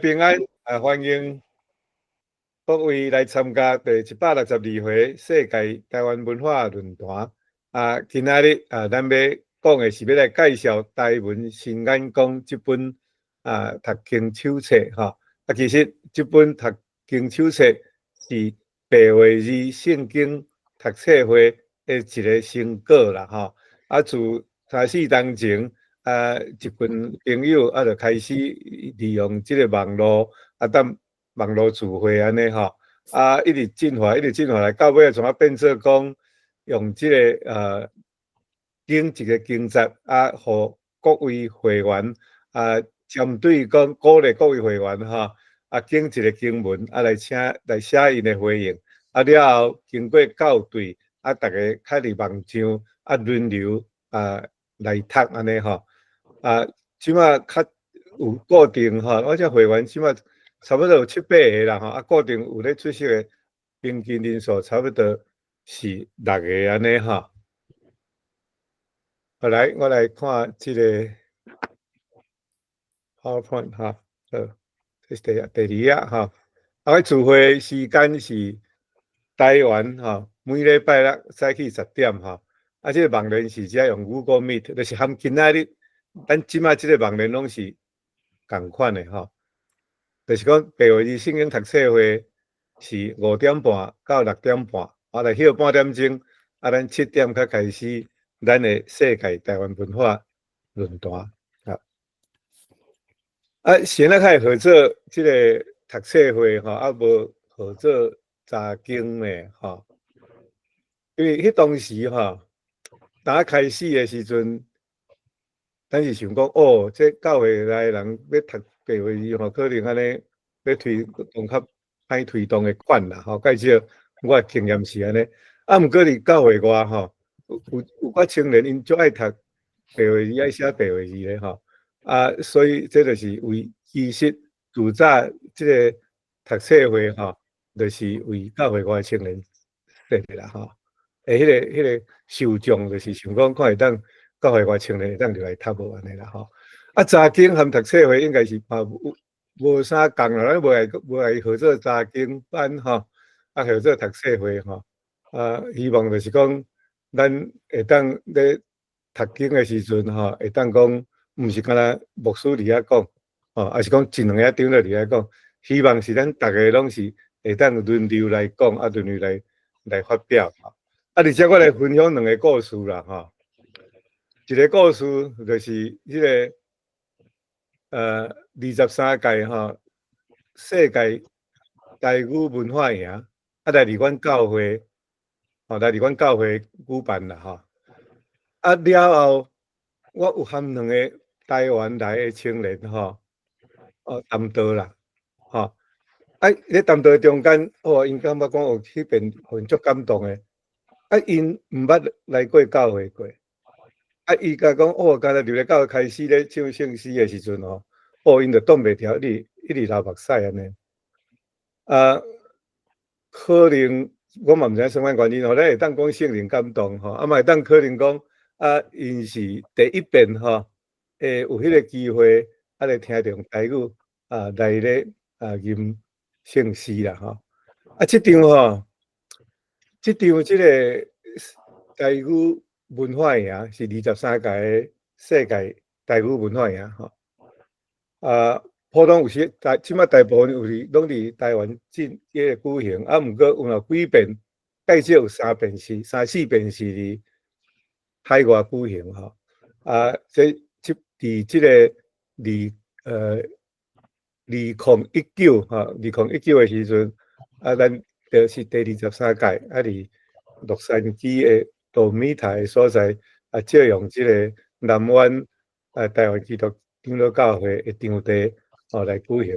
平安啊！歡迎各位來參加第162回世界台灣文化論壇。啊，今仔日啊，咱欲講的是欲來介紹《台文新眼光》這本啊讀經手冊吼。啊，其實這本讀經手冊是白話字聖經讀冊會的一個成果啦吼。啊，自三四冬前，啊，一群朋友啊，就開始利用這個網路啊，當網路聚會按呢吼，啊，一直進化，一直進化來到尾，怎啊變做講用這個經一個經節啊，予各位會員啊，針對講鼓勵各位會員吼，啊，揀一個經文啊來請來寫𪜶的回應，啊了後經過校對，啊，逐家較佇網上啊輪流啊來讀按呢吼。啊，這馬較有固定吼，我這會員這馬差不多有七八个啦吼，啊，固定有咧出席的平均人數差不多是六个按呢吼。好來，我來看這個 PowerPoint 哈，好，這是第二頁吼。啊，我聚會時間是台灣吼，每禮拜六早起10點吼。啊，這個網連是遮用 Google Meet，就是含今仔日。咱這馬這個網連攏是仝款的吼，就是講白話字聖經讀冊會是5點半到6點半，啊來歇半點鐘，啊咱7點才開始咱的世界台灣文化論壇啊。啊，啥物會號做這個讀冊會吼，啊無號做查經呢吼？因為彼當時吼，當開始的時陣，咱是想講，哦，這教會內人欲讀白話字吼，可能按呢欲推動較歹推動的款啦吼。較少我的經驗是按呢。啊，毋過佇教會外吼，有寡青年𪜶足愛讀白話字，愛寫白話字咧吼。啊，所以這就是為其實自早這個讀冊會吼，就是為教會外的青年設的啦吼。欸，彼個受眾就是想講，看會當教會外青年會當入來讀無按呢啦吼。啊，查經和讀冊會應該是嘛有無啥仝啦，咱無愛號做查經班吼，啊號做讀冊會吼。啊，希望就是講，咱會當咧讀經的時陣吼，會當講，毋是干焦牧師佇遐講，吼，抑是講一兩個長老佇遐講，希望是咱逐个攏是會當輪流來講，啊，輪流來發表吼。啊，佇遮我來分享兩个故事啦吼。一个故事就是彼个23屆吼世界台語文化營，啊來佇阮教會，吼來佇阮教會舉辦啦吼。啊了後，我有和兩个台灣來的青年吼，哦談道啦，吼。啊咧談道中間，哦𪜶感覺講哦，彼邊予𪜶足感動的。啊𪜶毋捌來過教會過。啊！伊共講，哦，敢若入來教會開始咧唱聖詩的時陣吼，哦，𪜶就擋袂牢，一直一直流目屎按呢。啊，可能我嘛毋知影啥物原因吼，咱會當講聖靈感動吼，啊嘛會當可能講，啊，𪜶是第一遍吼，會有彼個機會，啊來聽著用台語啊來咧啊吟聖詩啦吼。啊，這場吼，這場這個台語文化營是23屆世界台語文化營吼，啊，普通有時大，這馬大部分有時攏佇台灣進這个舉行，啊，毋過有若幾遍，至少有三遍是三四遍是佇海外舉行吼，啊，這這佇這个2019吼，2019的時陣，啊，咱就是第23屆，啊，佇洛杉磯的多米塔的所在，啊，借用這个南灣啊台灣基督長老教會的場地哦來舉行。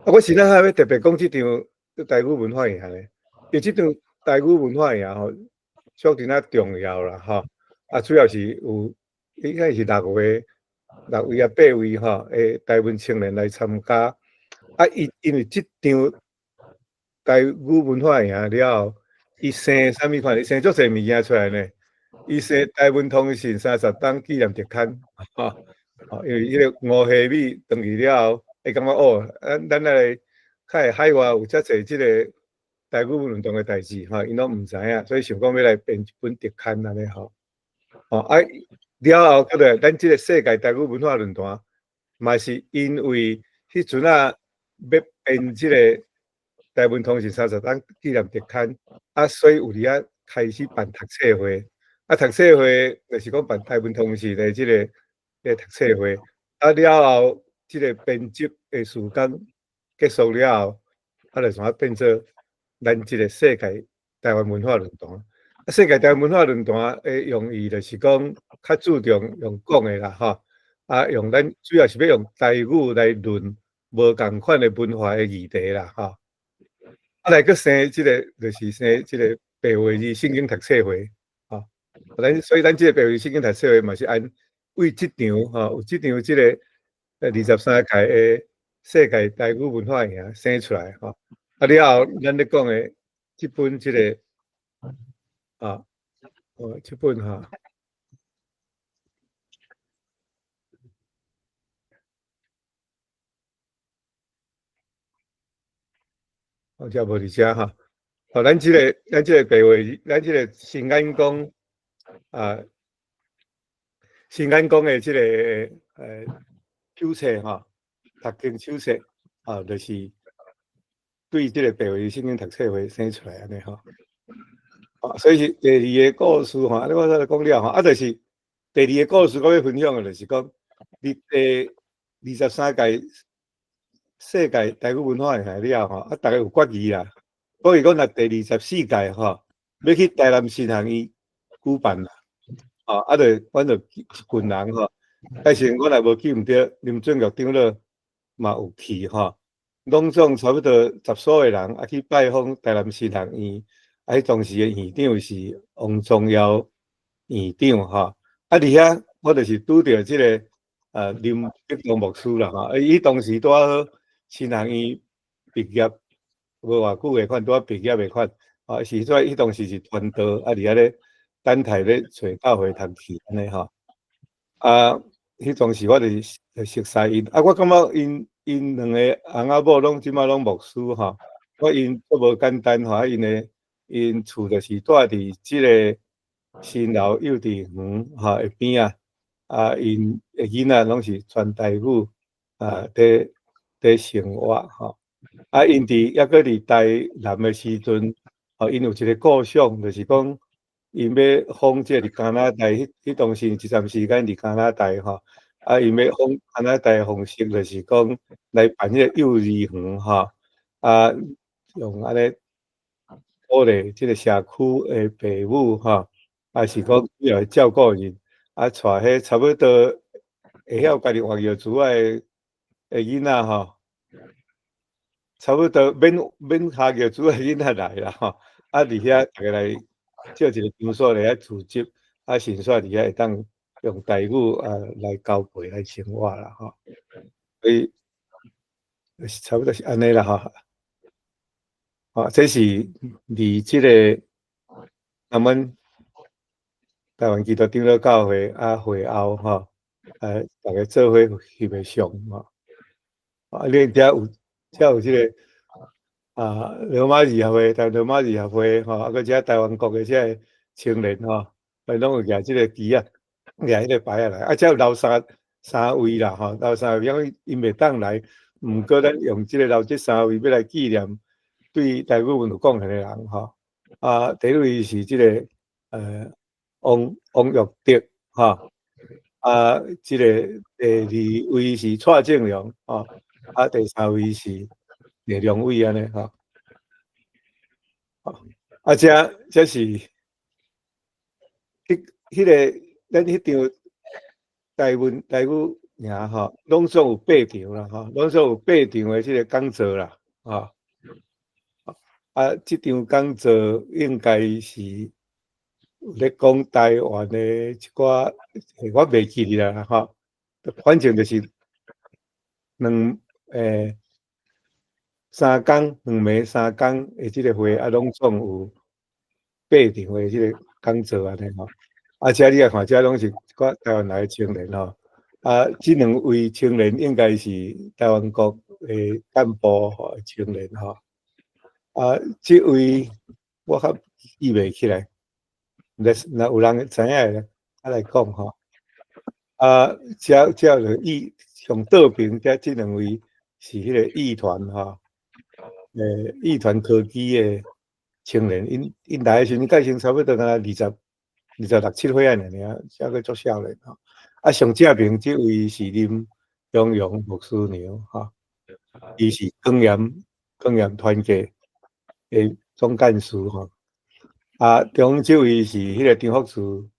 啊，我是哪哈欲特別講這場台語文化營呢？因為這場台語文化營吼，相當仔重要啦吼。啊，主要是有應該是六位、六位啊八位吼的台灣青年來參加。啊，伊因為這場台語文化營了後，伊生啥物款？伊生足濟物件出來呢。伊生台灣通信30冬紀念特刊，吼，因為彼個吳惠美轉去了後，會感覺哦，咱來較會海外有遮濟這个台語運動的代誌吼，𪜶攏毋知影，所以想講欲來編一本特刊按呢吼。哦啊，了後閣來咱這个世界台語文化論壇，嘛是因為彼陣仔欲編這个台文通訊30冬紀念特刊，啊，所以有佇遐開始辦讀冊會，啊，讀冊會就是講辦台文通訊的這个讀冊會，啊，了後這个編輯的時間結束了後，啊，就怎變做咱這个世界台灣文化論壇。啊，世界台灣文化論壇的用意就是講較注重用講的啦，吼，啊，用咱主要是欲用台語來論無仝款的文化的議題啦，吼。啊，來閣生這个就是生這个白話字聖經讀冊會，吼。咱所以咱這个白話字聖經讀冊會嘛是按為這場吼，有這場這个23屆的世界台語文化營生出來吼。啊，了後咱咧講的這本這个啊，哦，這本吼。哦，遮無佇遮吼。哦，咱這个白話，咱這个新眼光啊，新眼光的這个手冊吼，讀經手冊啊，就是對這个白話聖經讀冊會生出來按呢吼。啊，所以是第二个故事吼，按呢我才講了吼，啊，就是第二个故事，我欲分享的就是講，佇第23屆世界台語文化營了吼，啊，逐家有決議啦，所以講若第24屆吼，欲去台南神學院舉辦啦，吼，啊，就阮就一群人吼，但是我若無記毋著，林俊玉長老嘛有去吼，攏總差不多十數个人啊去拜訪台南神學院，啊，彼當時的院長是王宗堯院長吼，啊，佇遐我就是拄著這个林德東牧師啦吼，啊，伊當時拄仔好神學院畢業無偌久的款，拄仔畢業的款，啊，是踮彼當時是傳道，啊，佇遐咧等待咧揣教會讀去按呢吼，啊，彼當時我就是熟似𪜶，啊，我感覺𪜶兩個翁仔某攏這擺攏牧師吼，我𪜶足無簡單吼，啊，𪜶厝就是住佇這个新樓幼稚園吼的邊仔，啊，𪜶的囡仔攏是全台語啊，佇生活吼，啊，𪜶佇猶閣佇台南的時陣，吼，𪜶有一个構想，就是講𪜶欲訪這佇加拿大，彼當時一段時間佇加拿大吼，啊，𪜶欲訪加拿大的方式，就是講來辦彼个幼兒園吼，啊，用按呢鼓勵這个社區的爸母吼，啊是講主要照顧人，啊，帶彼差不多會曉家己換尿苴仔的囡仔吼，差不多免跤尿苴仔的囡仔來啦吼，啊，佇遐逐家來借一个場所來遐聚集，啊，順煞佇遐會當用台語啊來交陪來生活啦吼，所以差不多是按呢啦吼。啊，這是佇這个咱們台灣基督長老教會啊會後吼，逐家做伙翕的相吼。啊，你遮有遮有這个啊羅馬字協會，台灣羅馬字協會吼，啊，閣遮台灣國的這个青年吼，攏有舉這个旗仔，舉彼个牌仔來。啊，遮有留三位啦吼，留三位，因為𪜶袂當來，毋過咱用這个留這三位欲來紀念對台語文有貢獻的人吼。啊，第一位是這个王玉德吼，啊，這个第二位是蔡正良吼，啊，第三位是謝良偉按呢吼。啊，這是彼个咱彼場台文台語營吼，攏總有八場啦吼，攏總有八場的這个講座啦，吼。啊，這場講座應該是有咧講台灣的一寡，我袂記得啦吼。反正就是三工兩暝三工的這个會啊，攏總有八場的這个講座按呢吼。啊，這你來看，這攏是一寡台灣來的青年吼。啊，這兩位青年應該是台灣國的幹部吼，青年吼。啊，這位我較記袂起來，若若有人知影的，較來講吼。啊，這這就議上倒邊這這兩位是彼個藝團吼，藝團科技的青年，𪜶𪜶來的時陣，介紹差不多敢若二十六七歲爾爾，抑閣足少年吼。啊，上正邊這位是林中陽牧師娘吼，伊是光鹽團契的總幹事吼。啊，中這位是彼個張福慈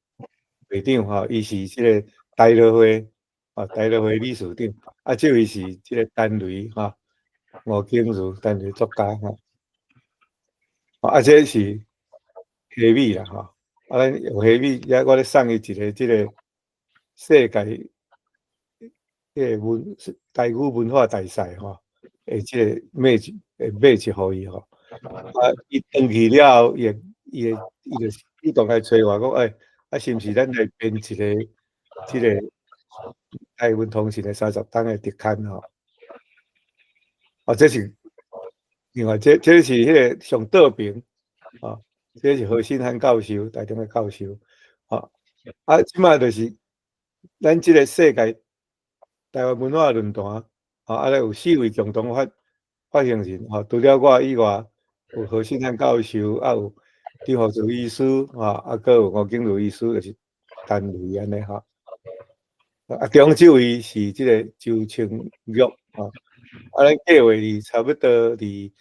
會長吼，伊是這個大樂會啊，大樂會理事長。啊，這位是這個陳雷吼，吳景如陳雷作家吼。啊，這是蝦米啦吼。啊，咱用蝦米，也我咧送伊一個這個世界這個文台語文化大賽吼，的這個買一予伊吼。啊，伊轉去了後，伊會伊會伊就主動來揣我講，欸，啊，是毋是咱來編一個這個台文通訊的30冬的特刊吼？啊，這是另外，這是彼個上倒邊，啊，這是何信漢教授，台中的教授，啊，啊，這擺就是咱這個世界台灣文化論壇，啊，咧有四位共同發行人，吼，除了我以外，有何信漢教授，啊有張福慈醫師，吼，啊，閣有吳景如醫師，就是陳雷按呢吼。啊，中這位是這個周清玉，吼，啊，咱計劃佇差不多佇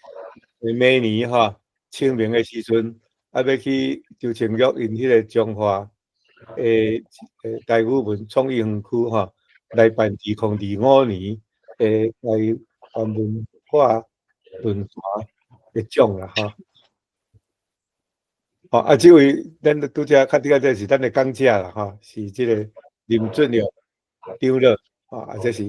明年吼清明的時陣，啊，欲去周清玉𪜶彼個彰化的台語文創意園區吼，來辦2025年的台灣文化論壇的獎啦吼。吼，啊，這位咱拄才較頂個這是咱的講者啦吼，是這個林俊耀長老，啊，這是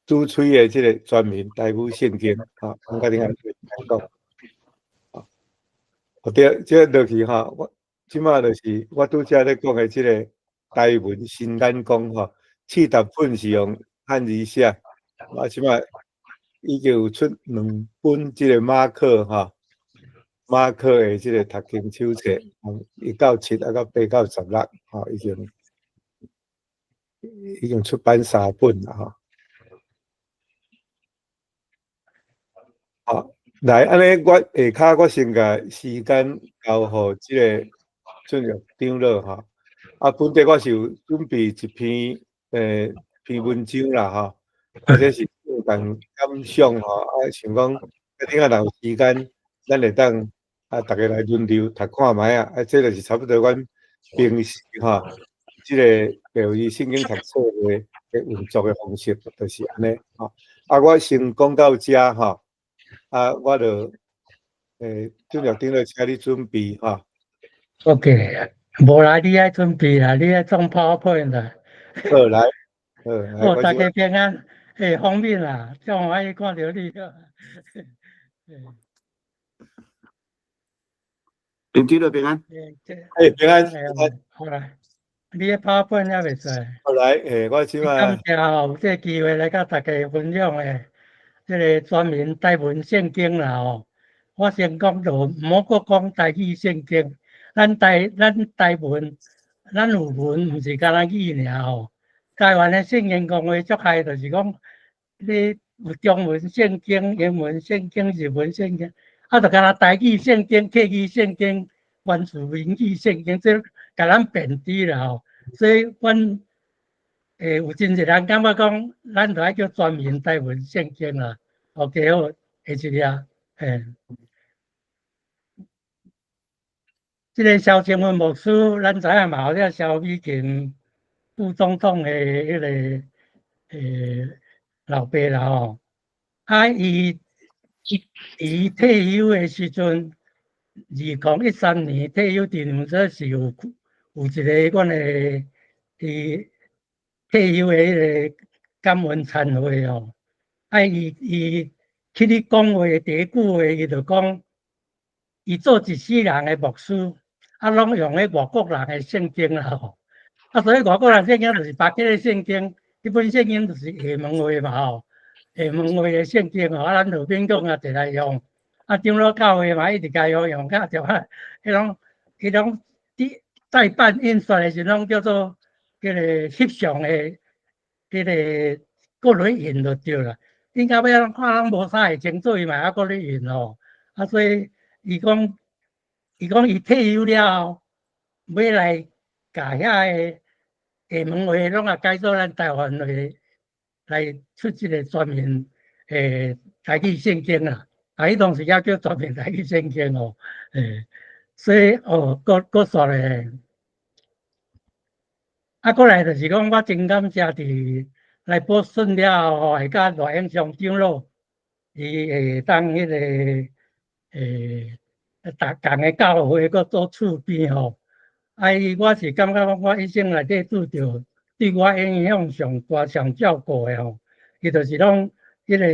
主催的這個全民台語聖經，吼，講較頂下講。哦對，這落去吼，我這擺就是我拄才咧講的這個台文新眼光吼，40本是用漢字寫，啊，這擺已經有出兩本這個馬可吼，馬可的這個讀經手冊，1到7啊到8到16，吼，已經出版三本啦吼。好，來，按呢，我下跤我先共時間交予這個俊玉長老吼。啊，本底我是有準備一篇文章啦吼，啊，這是個人感想吼，啊，想講啊，頂下若有時間，咱會當啊，逐家來輪流讀看覓啊，啊，這就是差不多阮平時吼，這個表意聖經讀冊的運作的方式，就是按呢吼。啊，我先講到這吼。啊，我就俊玉長老請你準備吼。 OK，無啦，你愛準備啦，你愛創 PowerPoint 啦。好來，好。好，大家平安，欸，方便啦，足歡喜看著你。林長老平安。欸，平安。好來，你的 PowerPoint 猶未出來。好來，欸，我這擺。感謝吼，有這個機會來佮大家分享的，這個全民台文聖經啦吼。我先講就毋好閣講台語聖經，咱台文，咱有文，毋是干焦語爾吼。台灣的聖經公會足害，就是講你有中文聖經、英文聖經、日文聖經，啊，就干焦台語聖經、客語聖經、原住民語聖經，這共咱貶低啦吼。所以，阮有真濟人感覺講，咱就愛叫全民台文聖經啦。OK，好，下一頁，嘿。這個蕭清文牧師，咱知影嘛？這個蕭美琴副總統的彼個老爸啦吼。啊，伊退休的時陣，2013年退休，佇兩所是有一個阮的伊退休的彼個感恩餐會吼。啊，伊去咧講話，第一句話伊就講，伊做一世人的牧師，啊，攏用彼外國人的聖經啦吼。啊，所以外國人聖經就是巴結的聖經，彼本聖經就是廈門話嘛吼。廈門話的聖經吼，啊，咱和平講也摕來用，啊，長老教會嘛一直共用用，甲就啊，彼種佇再版印刷的時攏叫做彼個翕相的，彼個閣落印就對啦。應該欲看攏無啥會清楚，伊嘛猶閣咧印吼。啊，所以伊講伊退休了後，欲來共遐个廈門話攏也改做咱台灣話來出這個全面台語聖經啦。啊，彼當時猶叫全面台語聖經哦，所以哦，閣閣煞咧，啊，過來就是講，我真感謝佇來波士頓了後吼，會佮賴永祥長老，伊會當彼個逐仝个教會閣做厝邊吼。啊，伊我是感覺講，我一生內底拄著對我影響上大、上照顧的吼，伊就是講彼個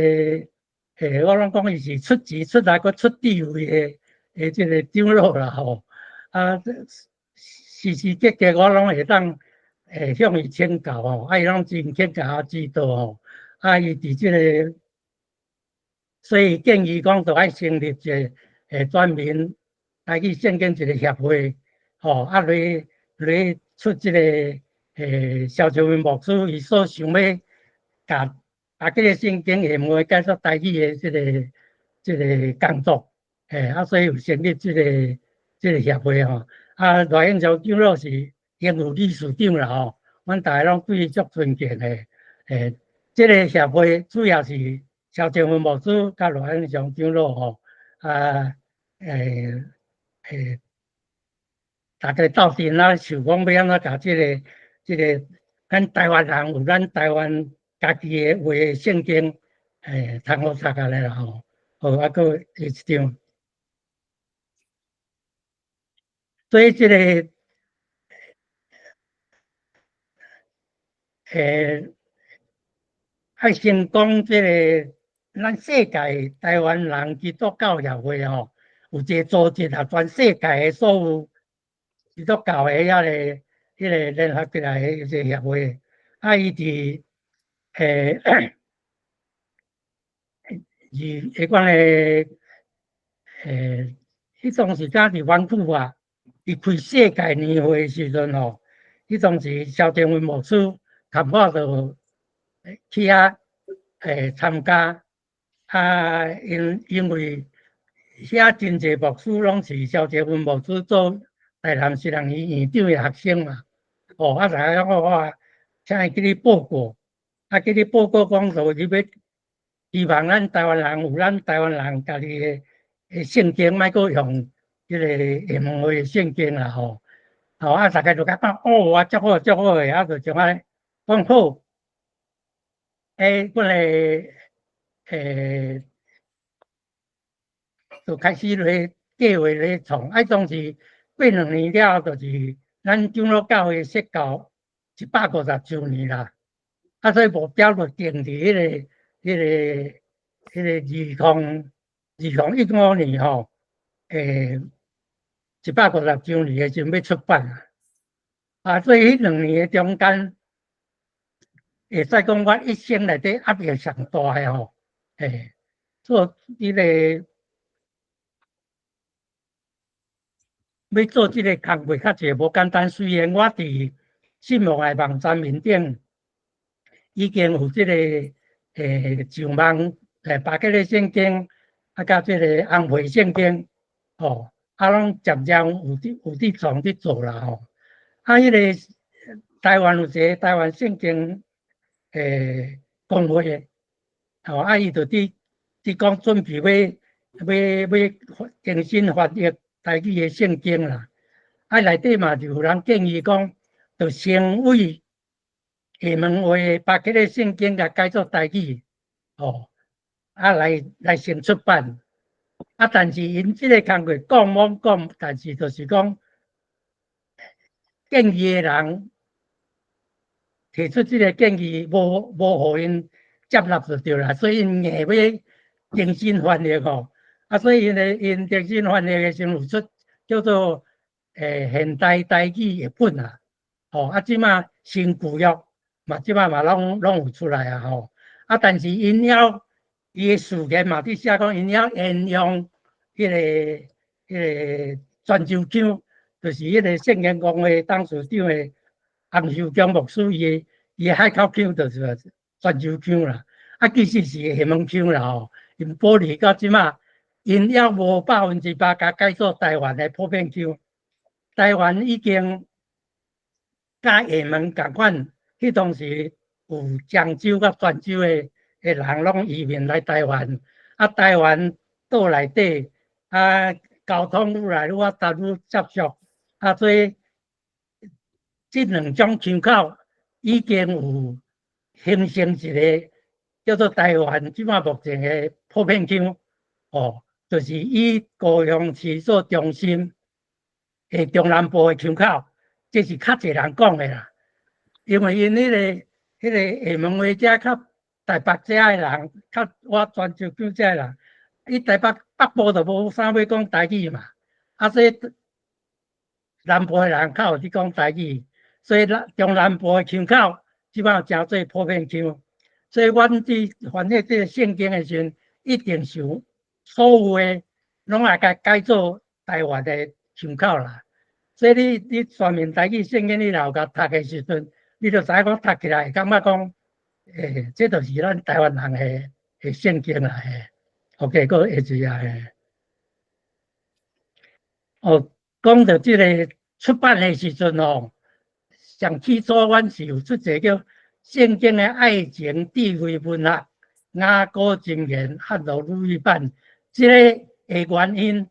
我攏講伊是出錢出力閣出智慧的這个長老啦吼。啊，時時刻刻我攏會當向伊請教吼，啊，伊攏真肯共我指導吼。啊，伊佇這个，所以建議講，著愛成立一个專門來去聖經一個協會。吼，啊，來來出這个蕭長文牧師，伊所想欲共把這个聖經廈門話改做台語的這個工作，啊，所以有成立這個協會吼。啊，賴永祥長老是榮譽理事長啦吼，阮逐个攏對伊足尊敬的。這个協會主要是蕭長文牧師佮賴永祥長老吼，啊，逐家鬥陣啊，想講欲按怎共這個，咱台灣人有咱台灣家己的話的聖經，通好讀按呢啦吼。好，啊，閣下一張。所以這个，愛先講這个，咱世界台灣人基督教協會吼，有一个組織啊，全世界的所有基督教的遐个聯合起來的一个協會，啊，伊佇二彼款的彼當時敢佇灣區啊，伊開世界年會的時陣吼，彼當時蕭長文牧師含我就去遐參加，啊，因為遐真濟牧師攏是蕭長文牧師做台南實驗院院長的學生嘛，哦，啊，逐家講我請伊去咧報告，啊，去咧報告講說伊欲希望咱台灣人有咱台灣人家己的聖經，莫閣用彼个廈門話的聖經啦吼，吼啊，逐家就共講哦，啊，足好足好的，啊，就像按呢講好，阮的就開始咧計劃咧創，啊，當時過2年了後，就是咱長老教會設教150週年啦，啊，所以目標就定佇彼個2015年吼，150週年的時陣欲出版啊，啊，所以彼兩年的中間，會使講我一生內底壓力上大的吼，做彼个欲做這个工課較濟無簡單，雖然我佇信望愛網站面頂已經有這個上網巴結的聖經，啊，佮這個紅皮聖經，吼，啊，攏漸漸有佇創佇做啦吼。啊，彼個台灣有一个台灣聖經公會，吼，啊，伊就佇講準備欲更新翻譯台語的聖經啦。啊，內底嘛就有人建議講，就先為廈門話巴結的聖經共改做台語，吼，啊來先出版。啊，但是𪜶這个工課講罔講，但是就是講建議的人提出這个建議，無予𪜶接納就對啦，所以𪜶硬欲重新翻譯吼。啊，所以𪜶重新翻譯的時陣有出叫做現代台語譯本啊，吼，啊，這馬新舊約嘛，這馬嘛攏有出來啊，吼，啊，但是𪜶猶伊的序言嘛，佇寫講𪜶猶沿用彼個泉州腔，就是彼個聖經公會董事長的洪秀強牧師，伊的海口腔就是泉州腔啦。啊，其實是廈門腔啦吼。𪜶保留到這馬，𪜶猶無100%共改做台灣的普遍腔。台灣已經佮廈門仝款，彼當時有漳州佮泉州的人攏移民來台灣，啊，台灣島內底啊，交通愈來愈發達，愈接觸，啊，所以這兩種腔口已經有形成一個叫做台灣這馬目前的普遍腔，哦，就是以高雄市做中心的中南部的腔口，這是較濟人講的啦。因為𪜶彼個廈門話遮較台北遮的人，較我泉州腔遮的人，伊台北北部就無啥欲講台語嘛，啊，所以南部的人較有佇講台語，所以咱中南部的腔口，這擺誠做普遍腔。所以阮佇翻譯這個聖經的時陣，一定是所有的攏愛共改做台灣的腔口啦。所以你全面台語聖經，你若有共讀的時陣，你就知影講讀起來會感覺講，這就是咱台灣人的聖經啦。嘿，OK，閣下一頁嘿。哦，講著這個出版的時陣吼，上起初阮是有出一個叫《聖經的愛情智慧文學雅歌箴言漢羅魯語版》，這個的原因，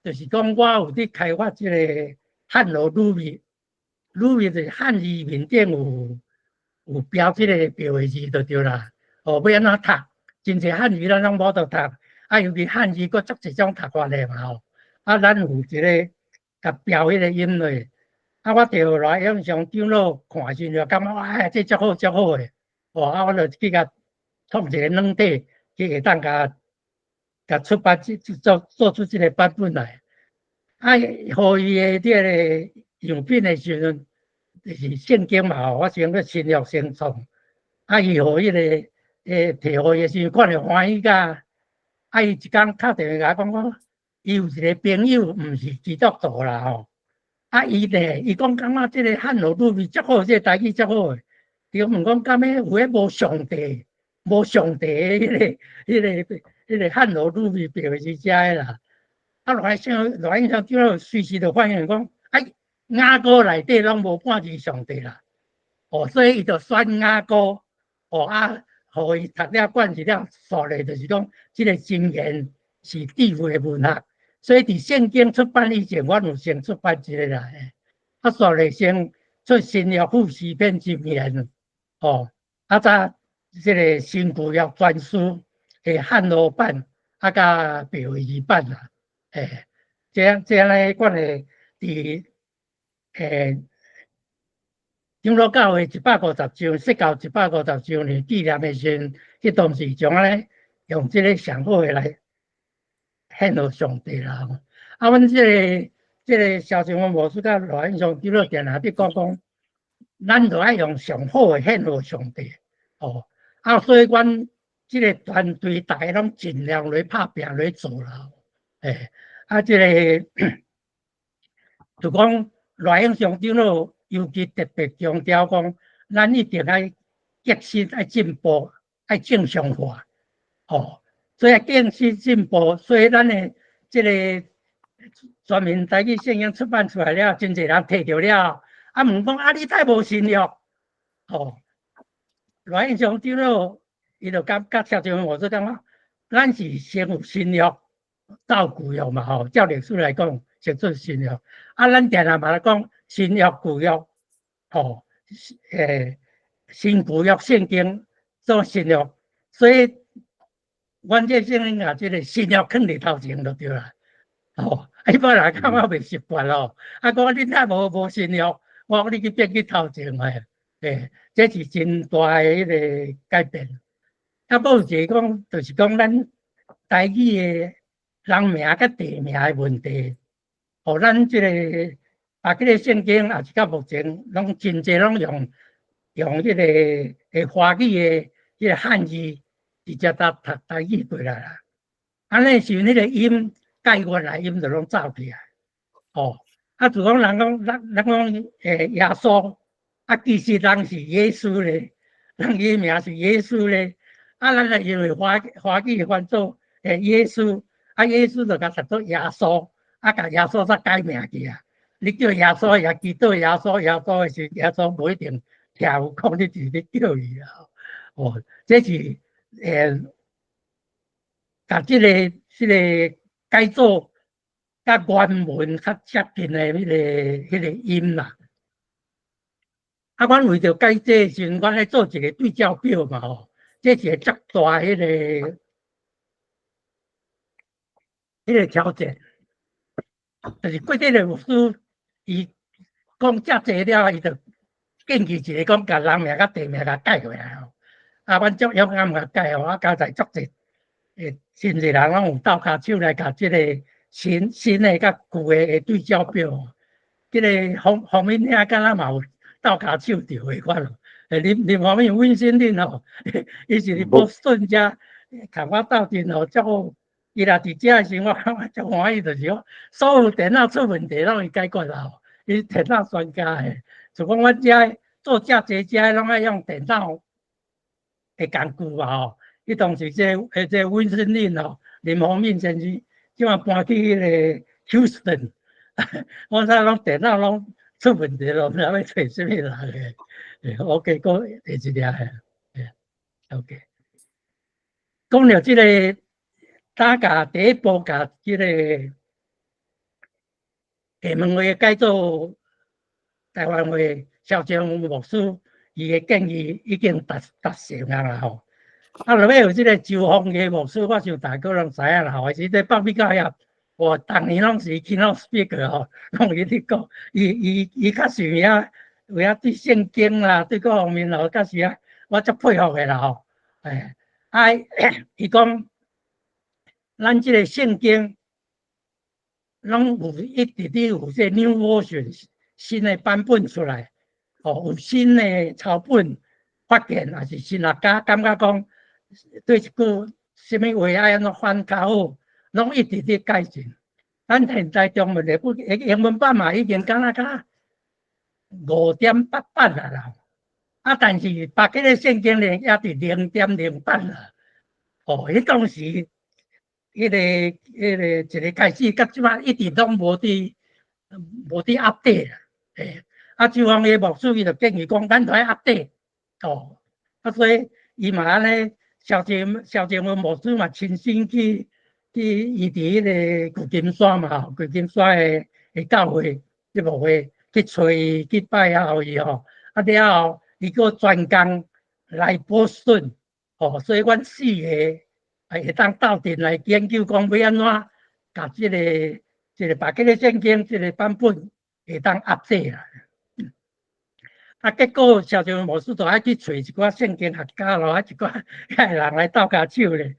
就是講我有佇開發這個漢羅魯語，魯語就是漢字面頂有標這個白話字就對啦。哦，欲按怎讀？真濟漢字咱攏無法度讀，啊，尤其漢字閣足濟種讀法的嘛吼。啊，咱有一個共標彼個音落，啊，我著來用上長老看的時陣就感覺哎，這足好足好的，哦，啊，我就去共創一個軟體，去會當共共出版，做出這個版本來。啊，予伊的這個樣品的時陣，就是聖經嘛吼，我先去新約先創，啊，伊予彼個提予伊的時陣，看著歡喜甲，啊，伊一工敲電話共我講講，伊有一個朋友毋是基督徒啦吼，啊，伊咧，伊講感覺這個漢羅魯語足好，這個台語足好的，伊問講敢欲有彼無上帝，無上帝的彼個漢羅魯語白話字遮的啦。啊，賴永祥長老隨時就發現講，哎，雅歌內底攏無半字上帝啦，哦，所以伊就選雅歌，哦啊，予伊讀了貫徹了，煞咧就是講，這個箴言是智慧的文學，所以佇聖經出版以前，阮有先出版這個啦，啊，煞咧先出新約副詩篇箴言，哦，啊，再這個新舊約全書的漢羅版，啊，佮白話字版啦。這樣咧，阮的佇長老教會150周，釋教150周年紀念的時陣，彼當時將按呢用這個上好的來獻予上帝啦。啊，阮這個蕭正峰牧師佮賴永祥長老定定佇講講，咱著愛用上好的獻予上帝。哦，啊，所以阮這個團隊逐家攏盡量來拍拚來做啦。啊，這個就講賴永祥長老尤其特別強調講，咱一定愛革新、愛進步、愛正常化，吼，所以革新進步，所以咱的這個全面台語聖經出版出來了，真濟人提著了，啊，問講啊，你太無新約，吼，賴永祥長老伊就感覺蕭正峰牧師感覺，咱是先有新約。到舊約嘛吼，照歷史來講，先出新約。啊，咱定定嘛來講新約舊約，吼，新舊約聖經做新約，所以阮這聖經啊，這個新約囥佇頭前就對啦。吼，一般人感覺袂習慣咯。啊，講你哪無新約，我講你去變去頭前的，這是真大的彼個改變。啊，閣有一個講，就是講咱台語的人名佮地名的問題，予咱這個啊，這個聖經也是到目前攏真濟攏用這個華語的彼個漢字直接搭讀台語過來啦。按呢時陣彼個音佮原來音就攏走去啊。哦，啊，就講人講，咱講耶穌，啊，其實人是耶穌咧，人伊名是耶穌咧。啊，咱就因為華語翻做耶穌，啊，耶穌就共讀做耶穌，啊，共耶穌才改名去啊。你叫耶穌也祈禱耶穌，耶穌的時，耶穌無一定聽有講你是咧叫伊啊。哦，這是共這個改做佮原文較接近的彼個音啦。啊，阮為著改這時陣，阮愛做一個對照表嘛吼。這是個足大彼個挑戰。就是過這個牧師，伊講遮濟了，伊就建議一個講，共人名佮地名共改過來吼。啊，阮足勇敢共改吼，啊，交代足濟，真濟人攏有鬥跤手來共這個新的佮舊的對照表。這個方方面兄敢若嘛有鬥跤手著的款咯。林方面溫馨恁吼，伊是伫波士頓遮，共我鬥陣吼，足好。伊若佇遮的時，我感覺足歡喜，就是講所有電腦出問題攏伊解決啦吼。伊電腦專家的，就講阮遮做遮濟遮攏愛用電腦的工具嘛吼。伊當時這溫馨恁吼，林宏敏先生，這馬搬去彼個 Houston，我知攏電腦攏出問題咯，毋知欲揣啥物人的。OK，閣下一粒的，OK。講著這個，打共第一步共這個廈門話改做台灣話，蕭正牧師伊的建議已經達成啊啦吼。啊，落尾有這個周鳳的牧師，我想大家攏知影啦吼，是這北美教協，哇，逐年攏是 keynote speaker 吼，攏伊咧講，伊較是有影，有影對聖經啦，對各方面吼，較是啊，我足佩服的啦吼。哎，啊，伊講，咱這個聖經攏有一直佇有這 new version 新的版本出來，哦，有新的抄本發現，抑是神學家感覺講對一句啥物話愛按怎翻較好，攏一直佇改進。咱現在中文的本英文版嘛，已經敢若較5.8版啊啦。啊，但是別個聖經咧，猶佇0.0版啦。哦，彼當時，彼個一個開始，到這擺一直攏無佇 update 啦。欸，啊，周方的牧師伊就建議講，咱著愛 update。哦，啊，所以伊嘛按呢，蕭正文牧師嘛親身去伊佇彼個舊金山嘛，舊金山的教會，這牧會去揣伊去拜訪伊吼。啊了後，伊閣專工來波士頓，吼，所以阮四個會當鬥陣來研究講欲按怎共這個別個聖經這個版本會當 update 啦。啊，結果蕭正牧師就愛去揣一寡聖經學家咯，啊一寡遐人來鬥跤手咧。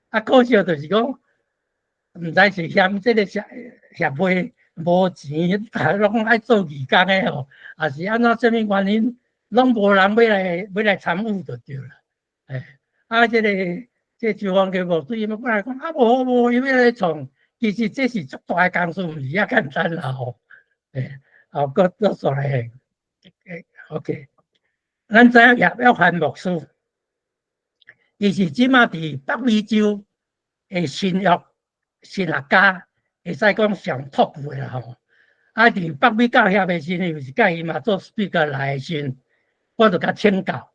啊，可惜就是講，毋知是嫌這個協會無錢，攏愛做義工的吼，抑是按怎啥物原因，攏無人欲來參與就對啦。欸，啊，這周方嘅牧師伊嘛過來講，啊，無無，伊欲來創，其實這是足大的工事，毋是遐簡單啦吼。欸，好，閣煞來，欸，OK，咱知影葉約翰牧師，伊是這馬佇北美洲的新約神學家，會使講上 top 的啦吼。啊，佇北美教協的時陣，有一擺伊嘛做 speaker 來的時陣，我就共請教。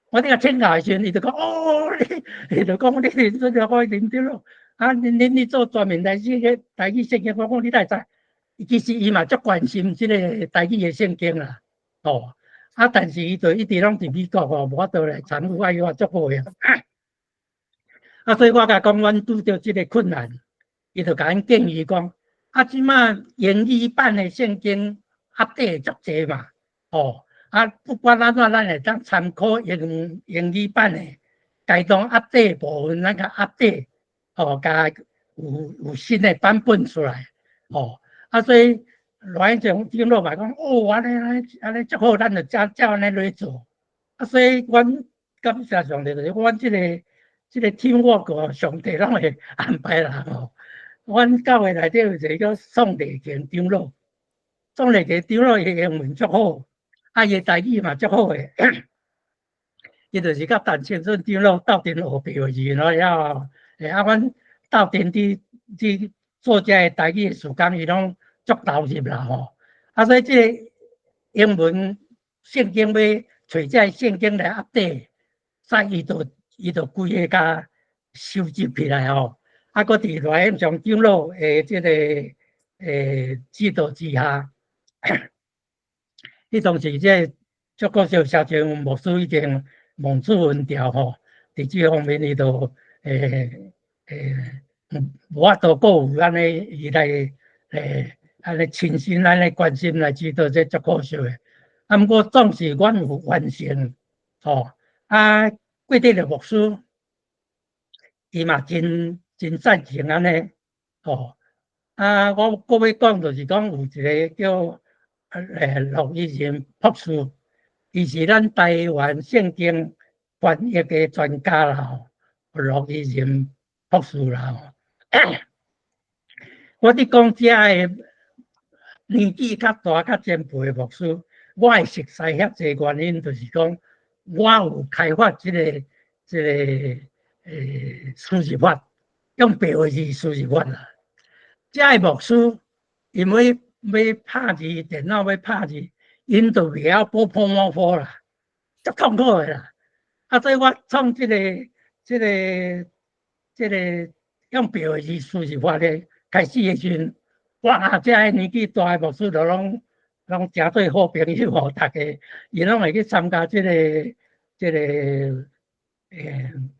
我佇共請教的時陣，伊就講哦，你，伊就講你這個我認對咯。啊，恁做專門來這個台語聖經，我講你哪會知？其實伊嘛足關心這個台語的聖經啦，哦。啊，但是伊就一直攏佇美國吼，無法度來參與，哎，我足好的。啊，所以我共講，阮拄著這個困難，伊就共阮建議講，啊，這馬英語版的聖經 update 足濟嘛，吼，啊，不管按怎，咱會當參考英語版的，該當 update 部分，咱共 update，吼，共有新的版本出來，吼，啊，所以羅院長長老嘛講，哦，按呢按呢按呢足好，咱就照按呢來做。啊，所以阮感謝上帝，就是阮這個 teamwork 上帝攏會安排人吼。阮教會內底有一個叫宋麗琴長老，宋麗琴長老伊英文足好，啊伊台語嘛足好的。伊就是佮陳清順長老鬥陣學白話字，了後，啊，阮鬥陣佇做這个台語的時間，伊攏足投入啦吼。啊，所以這個英文聖經欲揣這个聖經來 update，所以伊就規个共收集起來吼。啊，閣佇賴永祥長老的這个指導之下，彼當時這個祝國秀社長牧師已經望出雲調吼，佇這方面伊就無法度閣有按呢伊來按呢親身按呢關心來指導這足可惜的。啊，毋過總是阮有完成吼，啊，郭德律牧師伊嘛真真贊成按呢，吼。啊，我閣欲講就是講有一个叫陸一仁博士，伊是咱台灣聖經翻譯的專家啦吼，陸一仁博士啦吼。我佇講遮个年紀較大、較前輩的牧師，我會熟似遐濟原因，就是講我有開發這個輸入法，用白話字輸入法啦。遮个牧師因為欲拍字，電腦欲拍字，𪜶就袂曉補破毛破啦，足痛苦的啦。啊，所以我創這個用白話字輸入法咧，開始的時陣，哇！遮个年紀大的牧師就攏誠做好朋友吼，逐家𪜶攏會去參加這個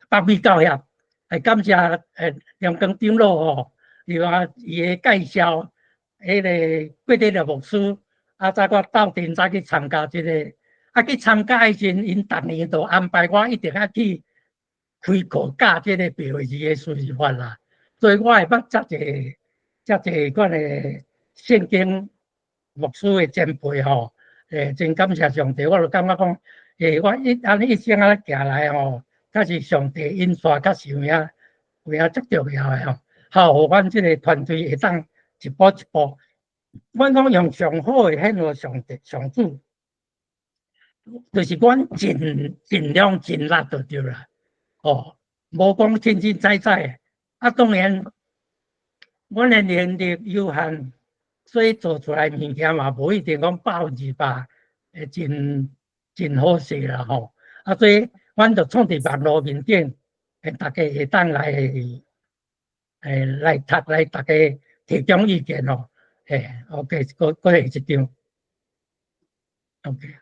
北美教協，會感謝梁光長老吼，伊話伊的介紹，彼个郭德律牧師，啊，再我鬥陣再去參加這個，啊，去參加的時陣，𪜶逐年都安排我一定愛去開課教這個白話字的輸入法啦，所以我會捌遮濟遮濟款的聖經牧師的前輩吼，真感謝上帝，我就感覺講，我一按呢一生按呢行來吼，確實上帝引帶確實有影有影足重要的吼，好，予阮這個團隊會當一步一步，阮講用上好的獻予上帝上主，就是阮盡量盡力就對啦，哦，無講清清彩彩，啊，當然，阮的能力有限，所以做出來物件嘛，無一定講100%會真真好勢啦吼。啊，所以阮就創佇網路面頂，逐家會當來讀來逐家提供意見咯。OK，閣下一張。OK。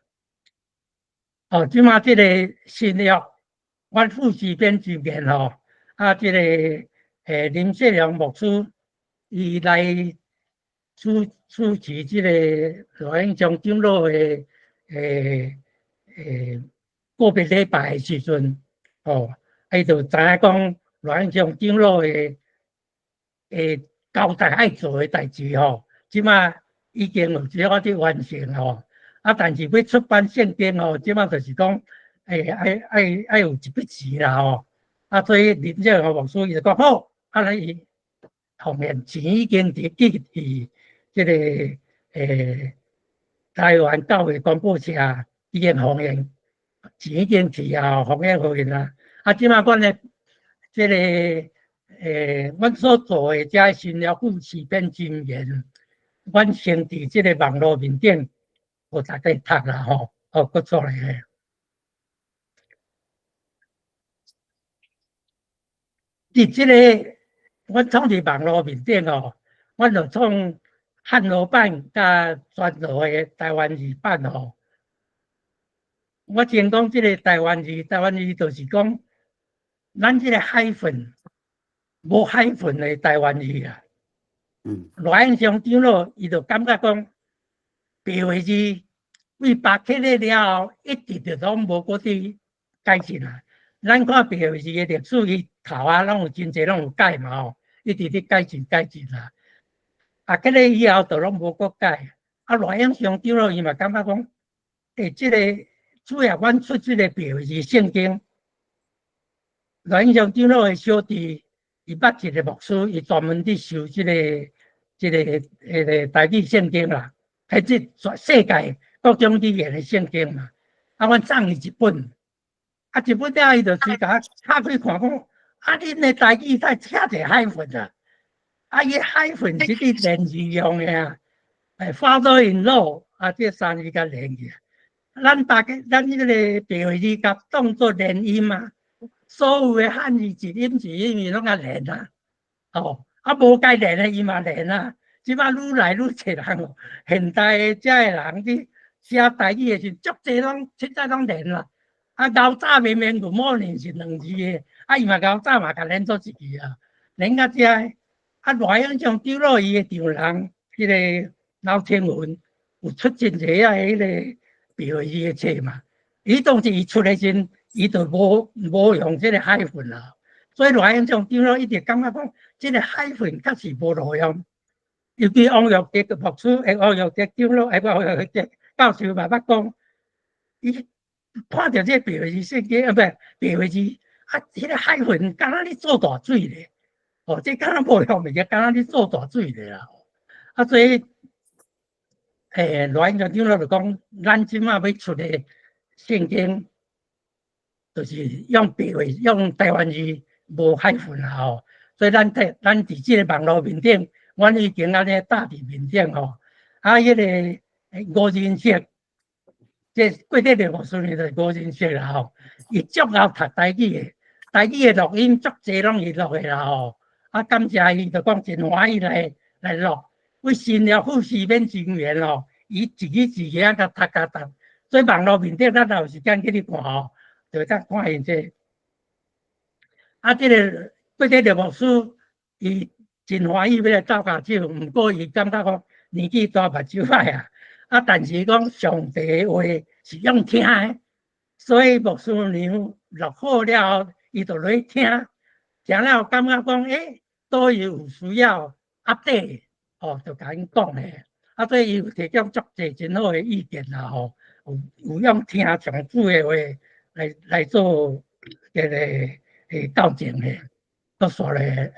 哦，這馬這個新約，阮副主編這邊吼，啊，這個林世良牧師，伊來主持這個賴永祥長老的個別禮拜的時陣，吼，伊就知影講賴永祥長老的交代愛做的代誌吼，這馬已經有這個佇完成吼。啊，但是欲出版聖經吼，這馬就是講，愛有一筆錢啦吼。啊，所以林世良牧師伊就講好，啊，伊奉獻錢已經佇寄去這個台灣教會廣播社已經奉獻錢已經去啊，奉獻予𪜶啊。啊，這馬阮的這個阮所做的這新約副詞編箴言，阮先佇這個網路面頂，予大家讀啦吼，好，閣做來。佇這個，阮創佇網路面頂吼，阮就創漢羅版佮全羅的台灣字版吼。我先講這個台灣字，台灣字就是講，咱這個 hyphen 無 hyphen 的台灣字啊。賴永祥長老伊就感覺講，白話字為白起來了後，一直就攏無閣佇改進啊。咱看白話字的歷史，伊頭仔攏有真濟攏有改嘛吼，一直佇改進改進啊。啊，起來以後就攏無閣改。啊，賴永祥長老伊嘛感覺講，這個主要阮出這個白話字聖經，賴永祥長老的小弟，伊捌一個牧師，伊專門佇修這個台語聖經啦，彼這全世界各種語言的聖經嘛。啊，阮送伊一本，啊，一本了，伊就隨共我拆開看講，啊，恁的台語在遮濟 hyphen 啊？啊，伊 hyphen 是佇連字用的啊，欸，father-in-law，啊，這三字共連去。咱大家，咱彼個白話字共當做連音啊，所有的漢字一音一音伊攏共連啊，哦，啊無該連的伊嘛連啊。這擺愈來愈濟人哦，現代的遮的人佇寫台語的時，足濟攏凊彩攏連啦。啊，𠢕早明明 good morning 是兩字的，啊，伊嘛𠢕早嘛共連做一字啊，連到遮，啊，賴永祥長老伊的丈人，彼個劉天文有出真濟啊，彼個白話字的冊嘛。伊當時伊出的時，伊就無用這個 hyphen 啦。所以賴永祥長老一直感覺講，這個 hyphen 確實無路用。尤其王玉德牧師，欸，王玉德長老，欸，王玉德教授嘛捌講，伊看著這個白話字聖經，啊，毋白話字，啊，彼個 hyphen 敢若咧做大水咧，哦，這敢若無用物件，敢若咧做大水咧啦。啊，所以，欸，賴永祥長老就講，咱這馬欲出的聖經，就是用白話，用台灣字無 hyphen 啦吼。所以咱佇咱佇這個網路面頂，阮已經按呢搭佇面頂吼。啊，彼個吳仁石，這郭德立牧師呢，就是吳仁石啦吼。伊足𠢕讀台語的，台語的錄音足濟攏伊錄的啦吼。啊，感謝伊，就講真歡喜來錄。為新了富士免情緣吼，伊一字一字按共讀共讀。所以網路面頂，咱若有時間去咧看吼，就會當看見這。啊，這個郭德立牧師，伊真歡喜欲來鬥跤手，毋過伊感覺講年紀大，目睭歹啊。啊，但是講上帝的話是用聽的，所以牧師娘錄好了後，伊就落去聽，聽了感覺講，欸，佗位有需要 update，哦，就共𪜶講咧。啊，所以伊有提供足濟真好的意見啦，吼，有用聽上主的話來做這個教證的，閣煞咧，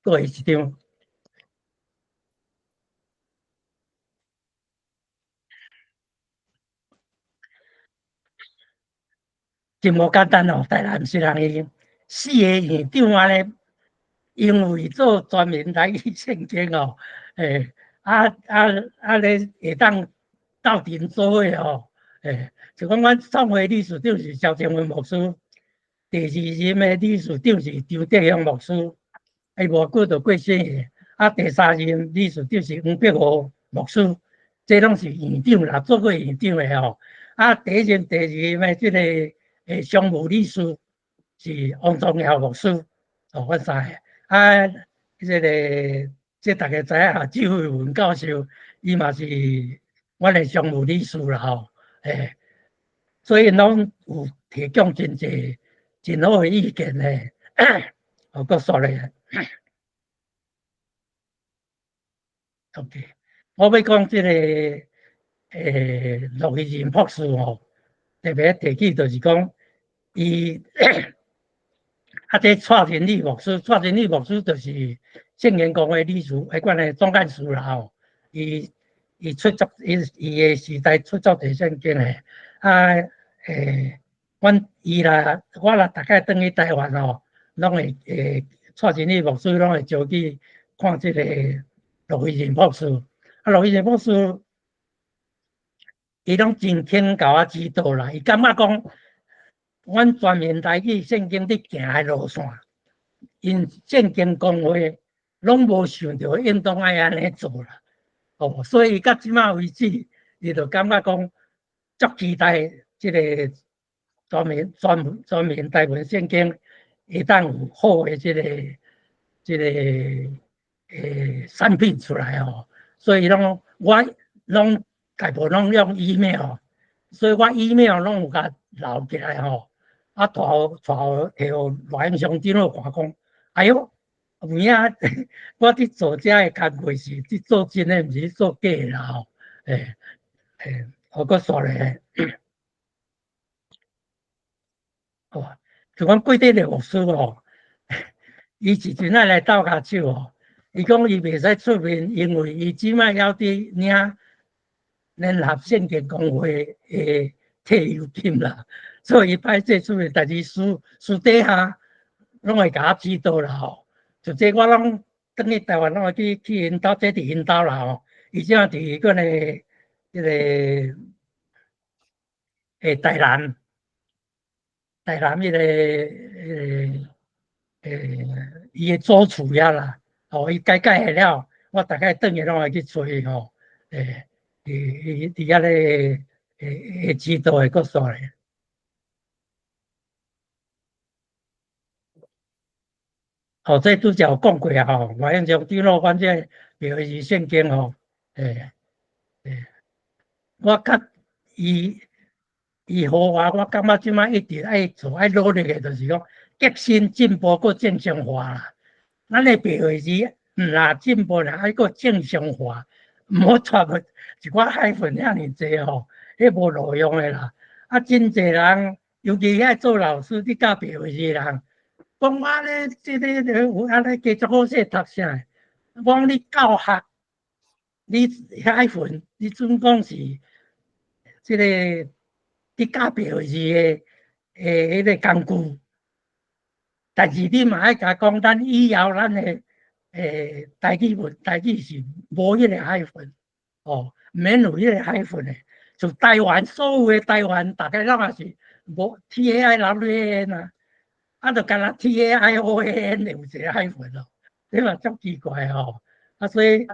閣一張。真無簡單哦，台南市人伊四个院長按呢，因為做專門台語聖經哦，欸，啊啊啊咧會當鬥陣做伙哦，欸，就講阮創會理事長是蕭正文牧師，第二任的理事長是張德雄牧師，伊無久就過身去，啊，第三任理事長是黃碧和牧師，這攏是院長啦，做過院長的吼，啊，第一任、第二任的這個常務理事是王宗耀牧師，哦，阮三个，啊，這個這逐家知影哈，周慧文教授，伊嘛是阮的常務理事啦吼，欸，所以攏有提供真濟真好的意見咧，哦，閣煞咧，OK，我欲講這個陸義仁博士吼，特別提起就是講，伊啊，這蔡仁立牧師，蔡仁立牧師就是聖言公會理事，彼款的總幹事啦吼。伊出作，伊伊的時代出作佇聖經的，啊，欸，阮伊啦，我若逐擺轉去台灣吼，攏會欸，蔡仁立牧師攏會招去看這個陸義仁博士。啊，陸義仁博士，伊攏真肯共我指導啦。伊感覺講，阮全面台語聖經佇行的路線，𪜶聖經公會攏無想著應當愛按呢做啦。哦，所以到這馬為止，伊就感覺講足期待這個全面台文聖經會當有好的這個產品出來哦。所以攏我攏大部分攏用 email，所以我 email 攏有共留起來吼。啊，帶予帶予提予賴永祥長老看講，哎喲，有影，我佇做這个工課是佇做真的，毋是做假的啦吼。欸欸，我閣煞咧，哦，就講貴地的牧師吼，伊一陣仔來鬥跤手吼，伊講伊袂使出面，因為伊這擺猶佇領聯合聖經公會的退休金啦，所以伊歹勢出面，但是私私底下攏會共我指導啦吼。就這我攏轉去台灣，攏會去去𪜶兜，這佇𪜶兜啦吼。伊這佇阮的彼個台南，台南彼個伊的祖厝遐啦，吼，伊改改了，我逐擺轉去攏會去揣伊吼，伊伊佇遐咧會指導會閣煞咧。吼，這拄才有講過啊吼，我用長老阮這白話字聖經吼，我較伊伊好啊，我感覺這擺一直愛做愛努力的，就是講革新進步閣正常化啦。咱的白話字毋若進步啦，愛閣正常化，毋好帶去一寡 hyphen 遐爾濟吼，彼無路用的啦。啊，真濟人，尤其愛做老師，你教白話字的人，講我咧，這个有按呢加足好勢讀啥？我講你教學，你 hyphen，你準講是這个你教白話字的彼个工具，但是你嘛愛共講，咱以後咱的台語文台語是無彼個 hyphen，哦，毋免有彼個 hyphen 的。就台灣所有的台灣，逐家攏也是無 TAIWAN 啊。啊，就干焦 TAIOAN 有一個 hyphen 咯，這嘛足奇怪吼。啊，所以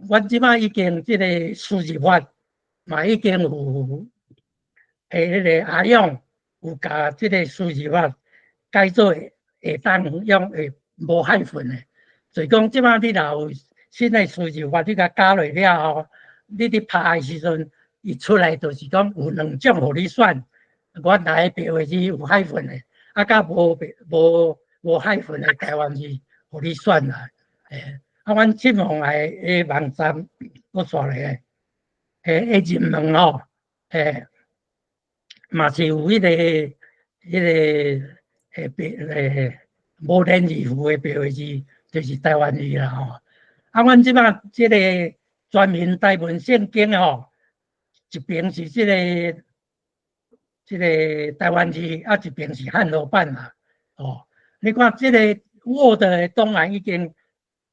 阮這擺已經這個輸入法嘛已經有彼個阿勇有共這個輸入法改做會當用會無 hyphen 的。就是講這擺你若有新的輸入法，你共加落了後，你佇拍的時陣，伊出來就是講有兩種予你選，原來的白話字有 hyphen 的。啊，佮無無無 hyphen 的台灣字，予你選啦。啊，阮七望愛的網站，閣煞咧，入門吼，嘛是有彼个白無連字符的白話字，就是台灣字啦吼。啊，阮這擺這個全民台文聖經吼，一邊是這個台灣字，啊，一邊是漢和版啦，哦，你看這個 Word 的檔案已經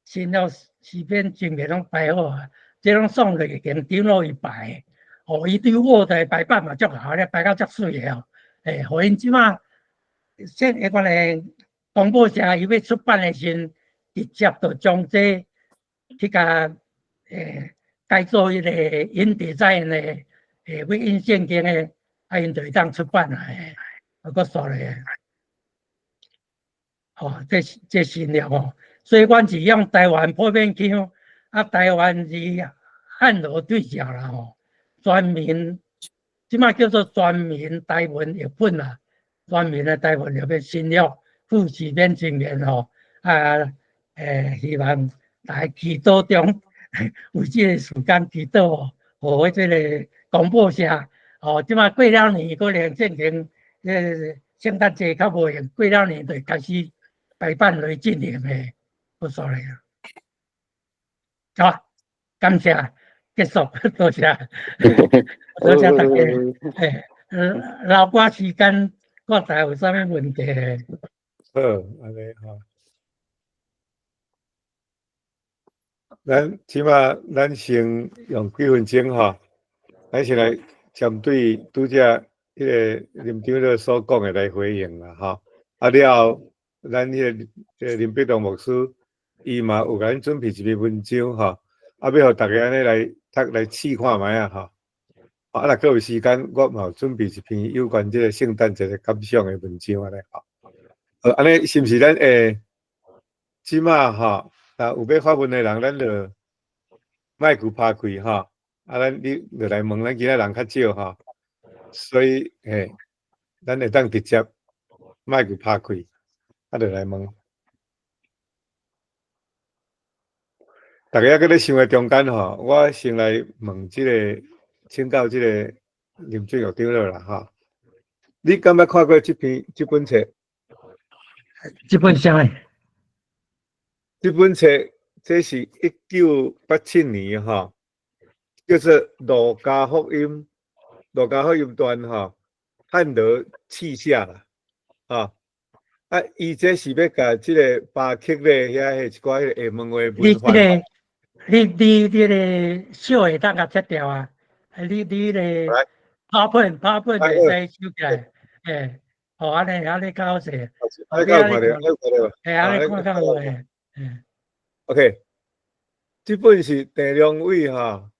新了四篇前面攏排好啊，這攏送落去經長老伊排，哦，伊對 Word 的排版嘛足姣咧，排到足媠的哦，予𪜶這馬說彼款的公報社伊欲出版的時陣，直接就將這去共改做彼個 InDesign 的，欲印聖經的。啊，𪜶就會當出版啦，啊，閣煞咧，吼，這這新了吼，所以阮是用台灣普遍腔，啊，台灣字漢和對照啦吼，全民這擺叫做全民台文譯本啦，全民的台文譯本新約富士免箴言吼，啊，希望大家祈禱中為這個時間祈禱，予這个公報社。哦，這擺過了年，可能進行聖誕節較無閒，過了年就開始排版來進行的，無錯咧。好，感謝，結束，多謝，多謝大家。留寡時間，看大家有啥物問題？好，按呢吼。咱這擺咱先用幾分鐘吼，咱先來針對拄才彼个林長老所講的來回應啦，吼。啊了後，咱彼个林必棟牧師，伊嘛有共咱準備一篇文章，吼。啊，欲予大家按呢來讀來試看覓仔，吼。啊，若閣有時間，我嘛有準備一篇有關這个聖誕節的感想的文章按呢，吼。按呢是毋是咱會這擺吼，若有欲發問的人，咱就麥克拍開吼。啊，咱你就來問，咱今仔人較少吼，所以咱會當直接麥克拍開，啊，就來問。大家猶閣咧想的中間吼，我先來問這个，請教這个林俊玉長老啦吼。你敢捌看過這篇這本冊？這本啥？這本冊這是1987年吼，叫做《路加福音》，路加福音段吼，漢羅刺寫啦，吼。啊，伊這是欲共這个巴克咧遐彼一寡彼个廈門話文化。你這个，你這个小會當共切掉啊？你這个 PowerPoint 會使收起來，欸，哦，按呢較好勢。按呢較有看著，按呢有看著。嘿，按呢看較有欸，嗯。 OK，這本是鄭良偉吼，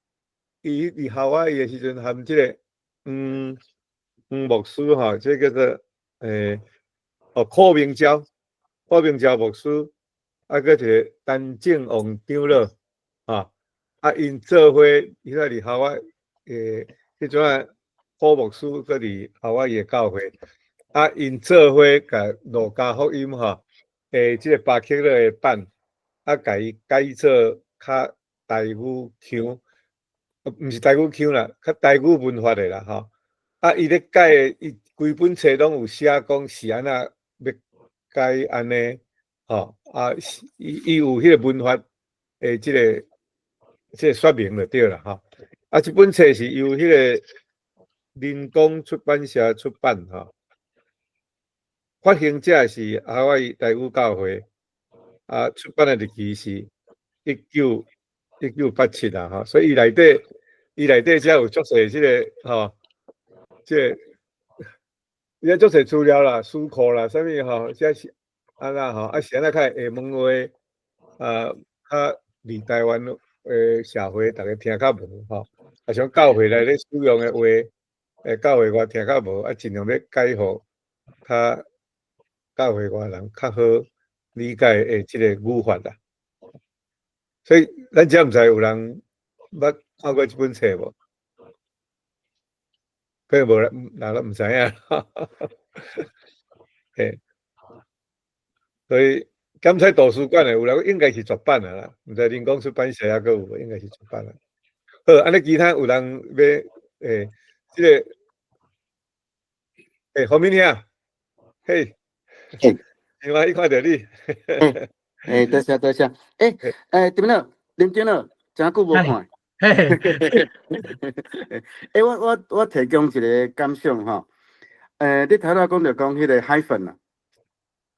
伊佇夏威夷的時陣，含這个黃黃牧師吼，這叫做哦，柯明昭，柯明昭牧師，啊，閣一个陳正旺長老，哈，啊，𪜶做伙，伊咧佇夏威夷，彼陣啊，柯牧師閣佇夏威夷的教會，啊，𪜶做伙共路加福音吼，這个巴克勒的版，啊，共伊改做較台語腔，毋是台語腔啦，較台語文法的啦，吼。啊，伊咧改的，伊規本冊攏有寫講是按怎欲改按呢，吼，啊，伊有彼個文法的這個說明就對啦，吼。啊，這本冊是由彼個人工出版社出版，吼。發行者是夏威夷台語教會，啊，出版的日期是1987啦，吼。所以伊內底伊內底才有足濟這个，吼。這个，伊遐足濟資料啦、書庫啦，啥物吼，這是按怎吼？啊是按怎較會廈門話，啊，較佇台灣的社會，逐家聽較無吼。啊，像教會內底使用的話，教會外聽較無，啊，盡量欲改予較教會外人較好理解的這个語法啦。所以咱遮毋知有人捌看過這本冊無？可能無人，人攏毋知影。嘿，所以監察圖書館的有人應該是絕版啊啦，毋知人工出版社猶閣有無？應該是絕版啊。好，按呢其他有人欲這个何明兄，嘿，另外一看著你。欸，多謝多謝。欸，點樣？林長老，誠久無看。欸，我提供一个感想吼。你頭拄講著講彼个 hyphen 啦，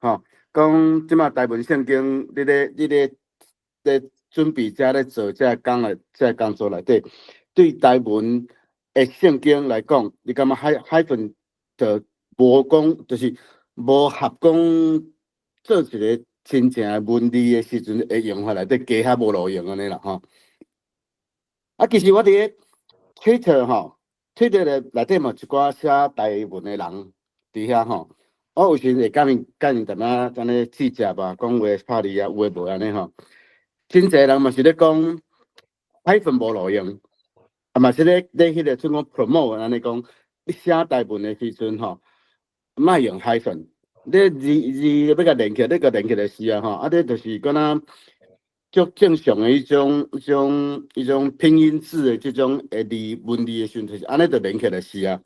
吼，講這馬台文聖經，你咧準備遮咧做這工的這工作內底，對台文的聖經來講，你感覺 hyphen 就無講，就是無合講做一個真正的文字的時陣，會用法內底加較無路用按呢啦吼。啊，其實我佇咧 Twitter 吼，Twitter 的內底嘛一寡寫台文的人佇遐吼，我有時會佮𪜶淡仔按呢舌接啊，講話拍字啊，有的無按呢吼。真濟人嘛是咧講 hyphen 無路用，啊嘛是咧彼个像講 promote 按呢講，你寫台文的時陣吼，莫用 hyphen，你字字欲共連起來，你共連起來是啊吼，啊你就是敢若足正常的彼種拼音字的這種的字文字的時陣，就是按呢就連起來是啊。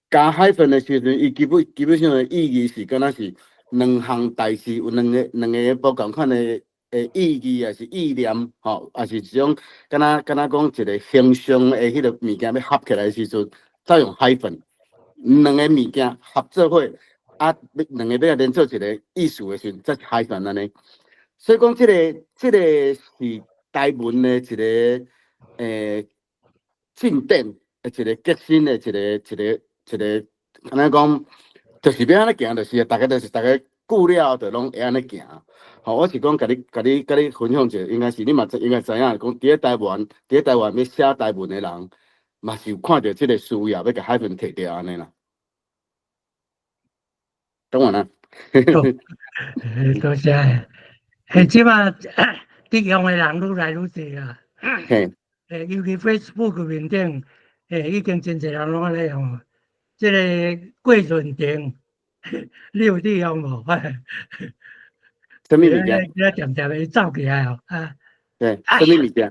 加 hyphen 的時陣，伊基本上的意義是敢若是兩項代誌有兩個無仝款的意義，抑是意念，吼，抑是一種敢若講一個形象的彼个物件欲合起來的時陣，才用 hyphen。兩个物件合做伙，啊，兩個欲連做一個意思的時陣，才 hyphen 按呢。所以講，這個是台文的一個進展，一個革新的一個，按呢講，就是欲按呢行，就是逐家就是逐家久了後就攏會按呢行。吼，我是講，共你分享一下，應該是你嘛應該知影，講佇咧台灣欲寫台文的人，嘛是有看著這個需要，欲共 hyphen 提掉按呢啦。講完啦。多謝。嘿，這馬佇用的人愈來愈濟啦。欸，尤其 Facebook 面頂，欸，已經真濟人攏按呢用。這个郭潤庭，你有佇用無？啥物物件？這恬恬的走起來哦，啊。對，啥物物件？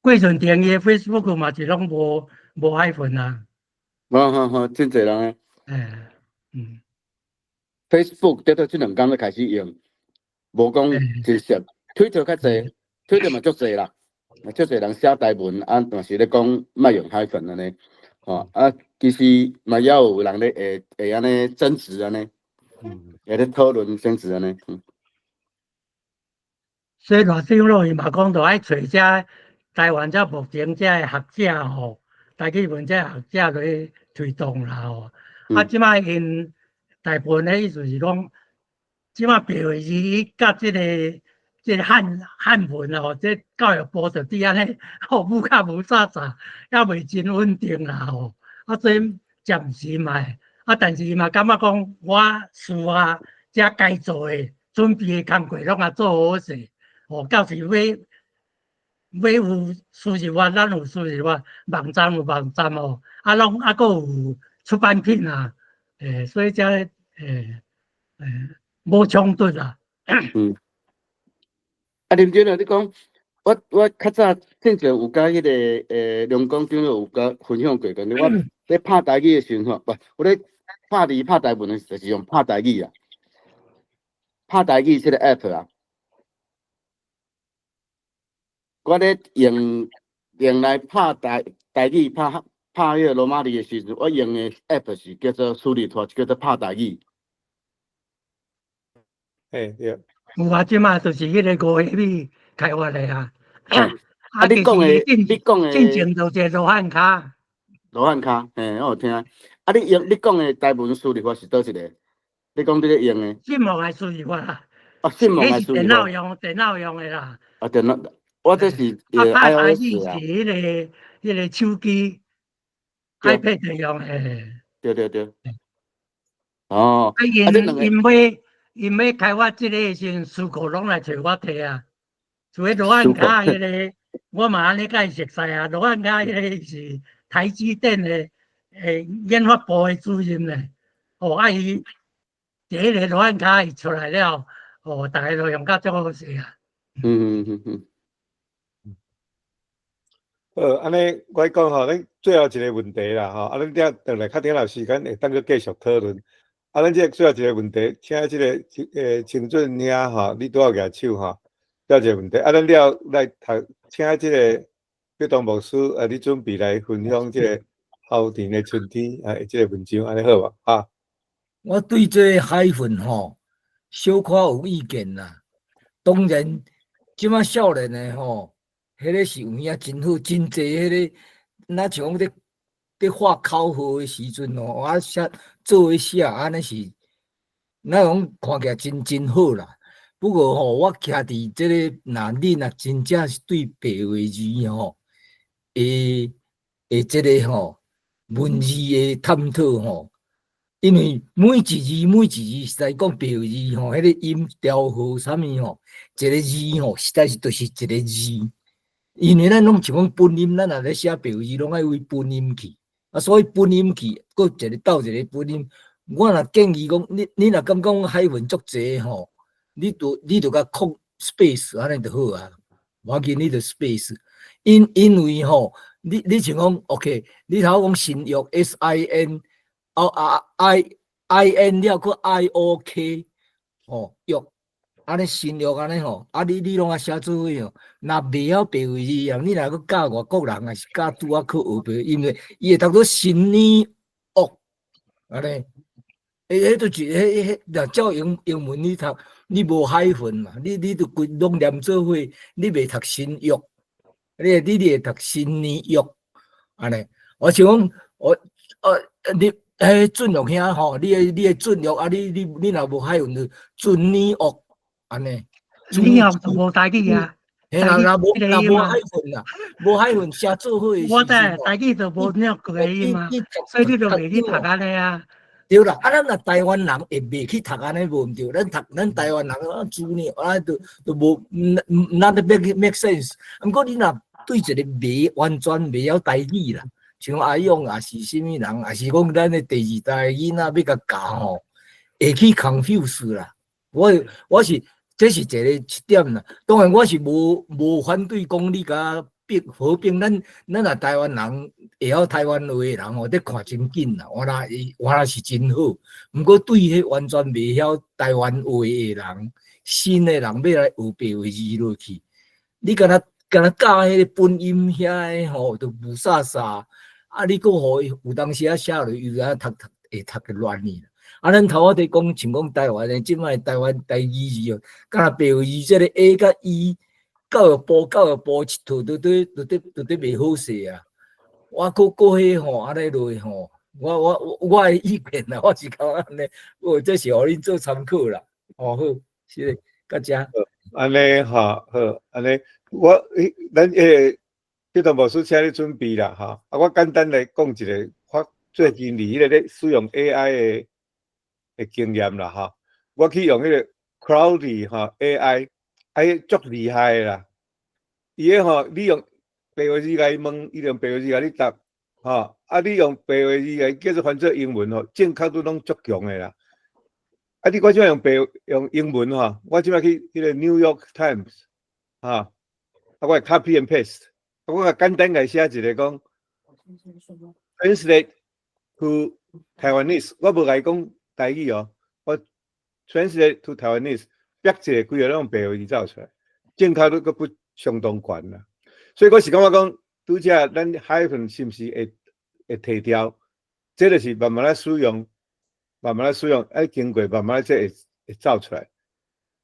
郭潤庭伊的 Facebook 嘛是攏無 hyphen 啊。好好好，真濟人啊。Facebook 得到這兩工才開始用，無講真熟。Twitter 較濟，Twitter 嘛足濟啦，足濟人寫台文啊，嘛是咧講莫用 hyphen 按呢，吼啊，其實嘛也有人咧會會按呢爭執按呢，會咧討論爭執按呢。所以賴長老伊嘛講到愛揣遮台灣遮目前遮的學者吼，台語文這學者來推動啦吼。啊，這擺𪜶大部分的意思是講，這擺白話字佮這個漢文吼，這教育部就佇按呢吼，母較無早早，猶未真穩定啦吼。啊，所以暫時嘛，啊，但是伊嘛感覺講，我私下遮該做的準備的工課攏也做好勢，吼，到時欲有輸入法，咱有輸入法，網站有網站吼，啊，攏啊，閣有出版品啊，所以遮無衝突啦。嗯。啊，林俊啊，你講，我較早之前有佮彼個龍江長老有佮分享過，講我咧拍台語的時陣吼，不，我咧拍字拍台文的時陣是用拍台語啊，拍台語這個 app 啊，我咧用來拍台語拍拍彼個羅馬字的時陣，我用的 app 是叫做輸入法，叫做拍台語。嘿，對。有啊，這馬就是彼個吳惠美開發的啊。啊，你講的，進前就一個羅漢跤。羅漢跤，嘿，我有聽。啊，你講的台文輸入法是佗一個？你講你咧用的？信網的輸入法啦。哦，信網的輸入法。電腦用的啦。啊，電腦，我這是啊，拍台語是彼個手機，iPad 用的。對對對。哦。啊，𪜶欲開發這個時陣，思科攏來揣我提啊。除了羅漢跤彼個，我嘛按呢共伊熟似啊。羅漢跤彼個是台積電的研發部的主任咧。哦，啊伊第一個羅漢跤伊出來了，哦，逐家都用甲足好勢啊。好，按呢我講吼，咱最後一個問題啦，吼，啊，咱等轉來較頂有時間會當閣繼續討論。啊，咱這個最後一個問題，請這個清俊兄吼，你拄仔舉手吼，最後一個問題，啊，咱了來讀，請這個彼東牧師，啊，你準備來分享這個後田的春天啊，這個文章，按呢好無？啊，我對這個 hyphen 吼，小可有意見啦。當然，這馬少年的吼，彼個是有影真好，真濟彼個，若像講咧畫口號的時陣吼，我寫做伙寫，按呢是，若講看起來真好啦。不過吼，我徛佇這個，若你若真正是對白話字吼，會這個吼文字的探討吼，因為每一字每一字實在講白話字吼，彼個音調和啥物吼，一個字吼，實在是就是一個字。因為咱攏像講分音，咱若咧寫白話字，攏愛為分音去，啊，所以分音去，閣一個鬥一個分音。我若建議講，你若感覺講 hyphen 足濟吼，你就共空 space 按呢就好啊，無要緊，你就 space。因為吼，你像講 OK，你頭講新約 S I N，哦啊 I I N 了閣 I O K，吼約。按呢新約按呢吼，啊你攏愛寫做伙哦。若袂曉白話字啊，你若閣教外國人，抑是教拄仔去學白，因為伊會讀做新年樂，按呢。彼就是彼若照英文你讀，你無 hyphen 嘛，你就規攏連做伙，你袂讀新約，你會讀新年約，按呢。我想講，我你彼俊玉兄吼，你的俊玉啊，你若無 hyphen 就俊年樂。按呢，你也就無台語啊？嘿啦，若無 hyphen 啦，無 hyphen 寫做伙。我知台語就無那個音嘛，所以你就袂去讀按呢啊。對啦，啊，咱若台灣人會袂去讀按呢無毋對，咱讀咱台灣人啊，主呢啊，都無毋，not make sense。毋過你若對一個袂完全袂曉台語啦，像阿勇抑是啥物人，抑是講咱的第二代囡仔欲共教吼，會去 confuse 啦。我是。這是一個一點啦，當然我是無反對講你共併合併，咱若台灣人會曉台灣話的人吼，咧看真緊啦，原來是真好。毋過對彼完全袂曉台灣話的人，新的人欲來學白話字落去，你敢若教彼個本音遐个吼，就霧煞煞。啊，你閣予伊有當時仔寫落，伊有影讀讀會讀得亂去。啊，咱頭仔佇講，像講台灣的，這擺台灣台語字哦，敢若白話字這個 A 佮 E，教育部一套，都佇袂好勢啊。我閣彼吼，按呢落吼，我的意見啦，我是感覺按呢，哦，這是予恁做參考啦。哦，好，是到遮。按呢吼，好，按呢，我彼咱彼個彼段牧師請你準備啦，吼。啊，我簡單來講一個，我最近佇彼個咧使用 AI 的經驗啦，吼。我去用彼個 Claude 吼 AI，啊，彼足厲害的啦。伊彼吼，你用白話字共伊問，伊用白話字共你答，吼。啊，你用白話字共叫做翻做英文吼，正確度攏足強的啦。啊，你我這擺用英文吼，我這擺去彼個 New York Times，吼，啊，我會 copy and paste，啊，我簡單共寫一個講，translate to Taiwanese，我無共伊講台語哦，我 translate to Taiwanese，煏一個規個攏用白話字走出來，正確率閣不相當懸啦。所以我是感覺講，拄才咱 hyphen 是毋是會提掉？這就是慢慢來使用，慢慢來使用，愛經過慢慢來這會走出來。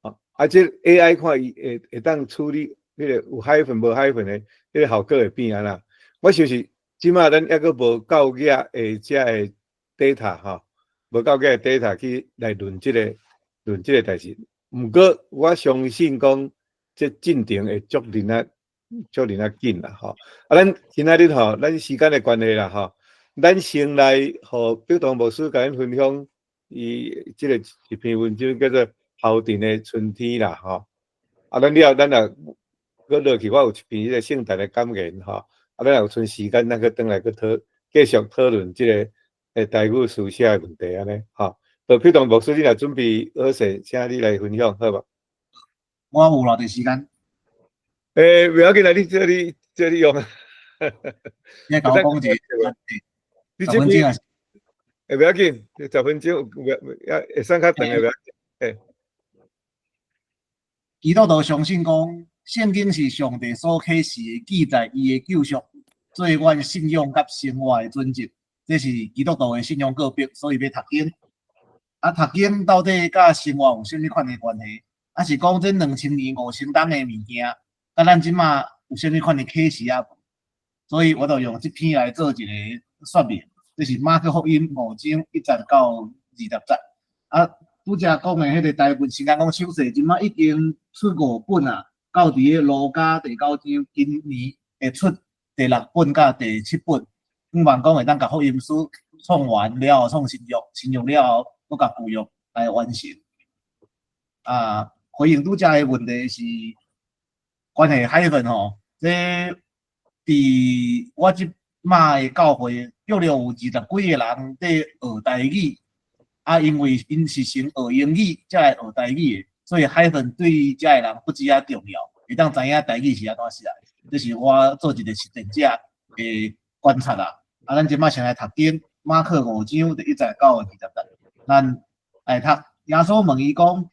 啊，這 AI 看伊會當處理彼個有 hyphen 無 hyphen 的，彼個效果會變按怎？我想是這擺咱猶閣無夠額的遮個 data 吼，無夠額的 data 去來論這個代誌。毋過我相信講，這進程會足恁仔足恁仔緊啦吼。啊，咱今仔日吼，咱時間的關係啦吼，咱先來予彼得牧師共咱分享伊這個一篇文章叫做《後陣的春天》啦吼。啊，咱了後咱若閣落去，我有一篇彼個聖誕的感言吼。啊，咱若有賰時間，咱閣轉來閣討繼續討論這個台語書寫的問題按呢吼。彼得牧師，你若準備好勢，請你來分享，好無？我有偌濟時間？袂要緊啦，你這你用。你共我講一下，你這邊袂要緊，10分鐘，會使較長的袂要緊。基督徒相信講，聖經是上帝所啟示的記載，伊的救贖，做阮信仰佮生活的準則。這是基督徒的信仰告白，所以欲讀經。啊，讀經到底佮生活有啥物款的關係？抑是講這2000年5000冬的物件，佮咱這馬有啥物款的啟示啊？所以我就用這篇來做一個說明。這是馬可福音5章1節到20節。啊，拄才講的彼個台文聖經講手冊，這馬已經出五本啊，到佇個路加第九章，今年會出第六本佮第七本。希望講會當共福音書創完了後，創新約，新約了後，閣共舊約來完成。啊，回應拄才的問題是關係 hyphen 吼，這佇我這馬的教會，約略有20幾個人佇學台語，啊，因為𪜶是先學英語，才來學台語的，所以 hyphen 對遮的人不止仔重要，會當知影台語是按怎寫的。這是我做一個實踐者的觀察啦。啊，咱這馬先來讀經，馬可5章第1節到20節，咱來讀。耶穌問伊講：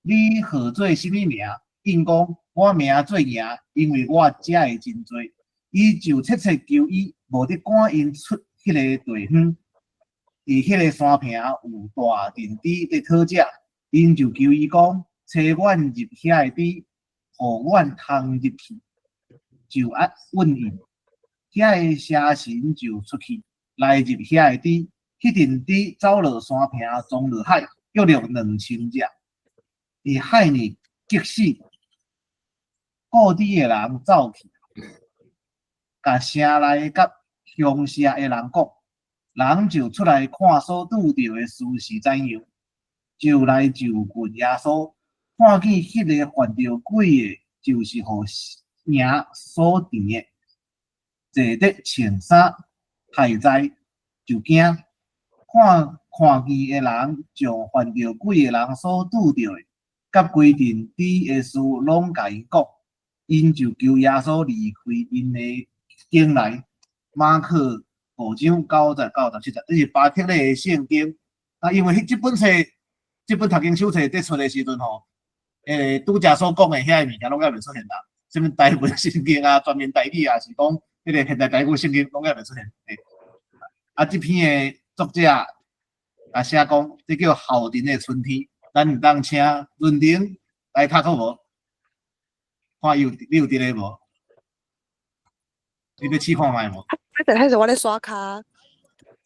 你號做啥物名？應講：我名做營，因為我遮的真濟。伊就切切求伊，無得趕𪜶出彼個地方。佇彼個山坪有大陣豬佇討食，𪜶就求伊講：差阮入遐個豬，予阮通入去，就壓允𪜶。遐個邪神就出去，來入遐個豬，彼陣豬走落山坪，撞落海，約略2000隻。佇海裡激死，顧豬的人走去，共城內佮鄉下的人講，人就出來看所拄著的事是怎樣，就來就近耶穌，看見彼个犯著鬼的，就是予營所纏的，坐得穿衫，還在，就驚。看見的人將犯著鬼的人所拄著的，佮規陣豬的事攏共𪜶講。𪜶就求耶穌離開𪜶的境內。馬可5章9節到17節，這是巴特勒的聖經。啊，因為彼這本冊、這本讀經手冊佇出的時陣吼，拄才所講的遐个物件攏猶未出現啦。啥物台文聖經啊、全面台語啊，是講彼个現代台語聖經攏猶未出現。啊，這篇的作者啊寫講，這叫後陣的春天。咱會當請潤玲來讀好無？看有你有佇咧無？你欲試看覓無？彼時我咧刷跤。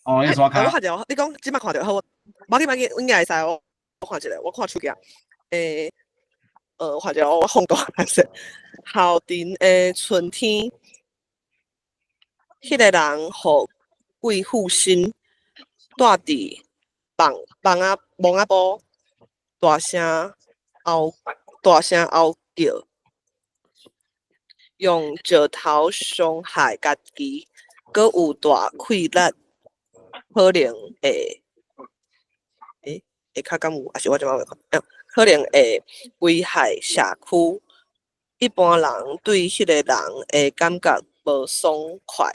哦，你刷跤。我看著，你講這擺看著好，無要緊，無要緊，應該會使。我看一下，我看手機。我看一下，我放大來說。後陣的春天，彼个人予貴婦心蹛佇網網仔墓仔埔，大聲吼叫，用石頭傷害家己，閣有大氣力，可能會，下跤敢有？抑是我這擺袂看？可能會危害社區。一般人對彼个人會感覺無爽快，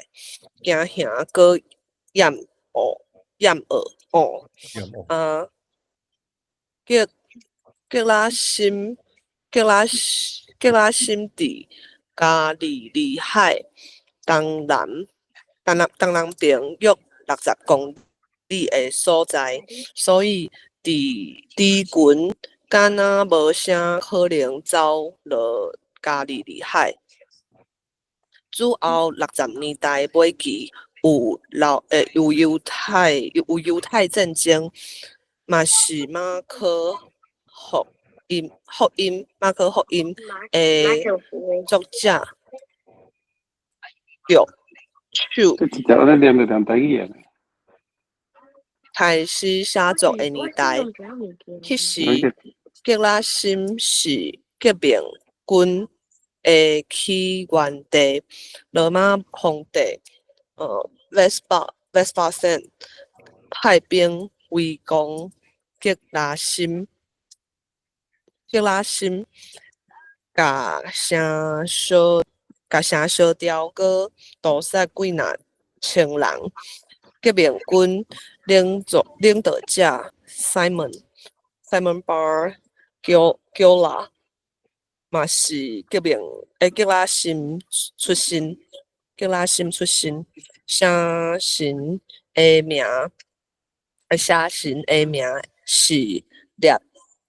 驚嚇閣厭惡厭惡哦。啊，革拉革拉森革拉森佇加利利海東南邊約60公里的所在，所以佇敵軍敢若無啥可能走落加利利海。主後60年代尾期有猶太戰爭，嘛是馬可福音的作者著手這直接咧念就念台語啊。開始寫作的年代，彼時革拉森是革命軍的起源地。羅馬皇帝Vespasian 派兵圍攻革拉森，革拉森共城燒，共城燒掉，閣屠殺幾若千人。革命軍領導者 Simon Bar Giora 嘛是革命革拉森出身，革拉森出身，寫神的名是列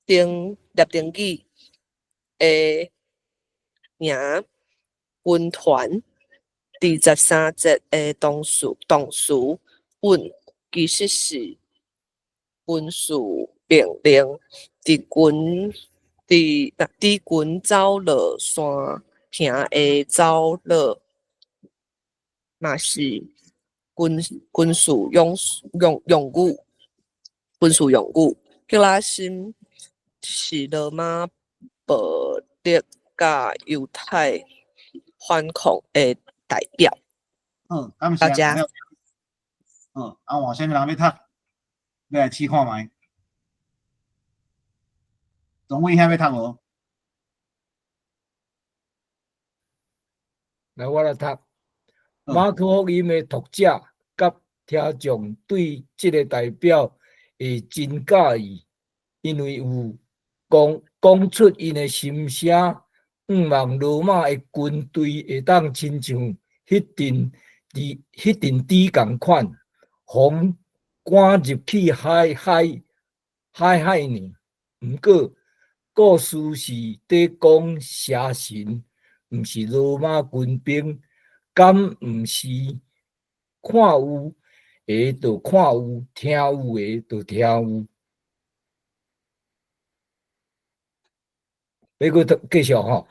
丁語的名軍團。第13節的動詞穩其實是軍事命令，佇軍走落山坪的走落，嘛是軍事用語，軍事用語。革拉森是羅馬暴力佮猶太反抗的代表。好，感謝。大家。好，啊，換啥物人欲讀？欲來試看覓？總偉兄欲讀無？來，我來讀。馬可福音的讀者佮聽眾對這个代表會真佮意，因為有講出𪜶的心聲，向望羅馬的軍隊會當親像彼陣豬仝款，予趕入去海呢。毋過故事是佇講邪神，毋是羅馬軍兵，敢毋是看有的就看有，聽有的就聽有。欲閣讀繼續吼，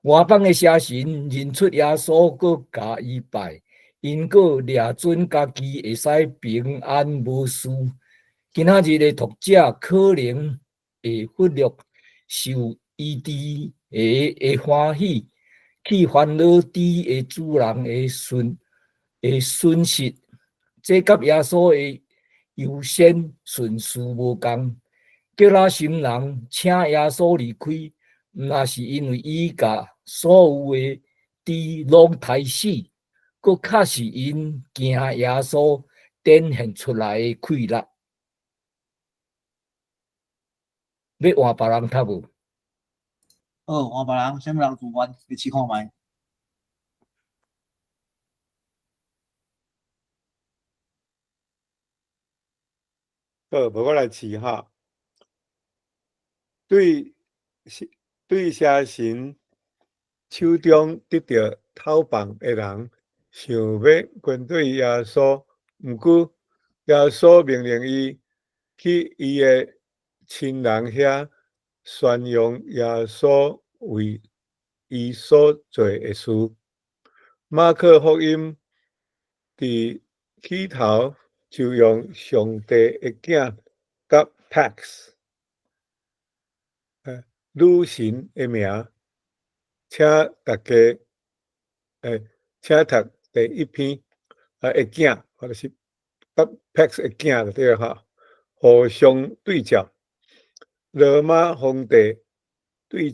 外邦的邪神認出耶穌，閣共伊拜，𪜶閣掠準家己會使平安無事。今仔日的讀者可能會忽略受醫治的歡喜，去煩惱豬的主人的損失，這佮耶穌的優先順序無仝。革拉森人請耶穌離開，毋若是因為伊共所有的豬攏刣死，閣較是𪜶驚耶穌展現出來的氣力。欲換別人讀無？好，換別人，啥物人自願？你試看覓。好，無我來試哈。對對邪神手中得著頭棒的人，想欲軍隊耶穌，毋過耶穌命令伊去伊的親人遐宣揚耶穌為伊所做的事。馬可福音佇起頭就用上帝的囝佮 Pax 女神的名，請大家請讀第一篇的囝，或者是佮 Pax 的囝就對了吼，互相對照。羅馬皇帝對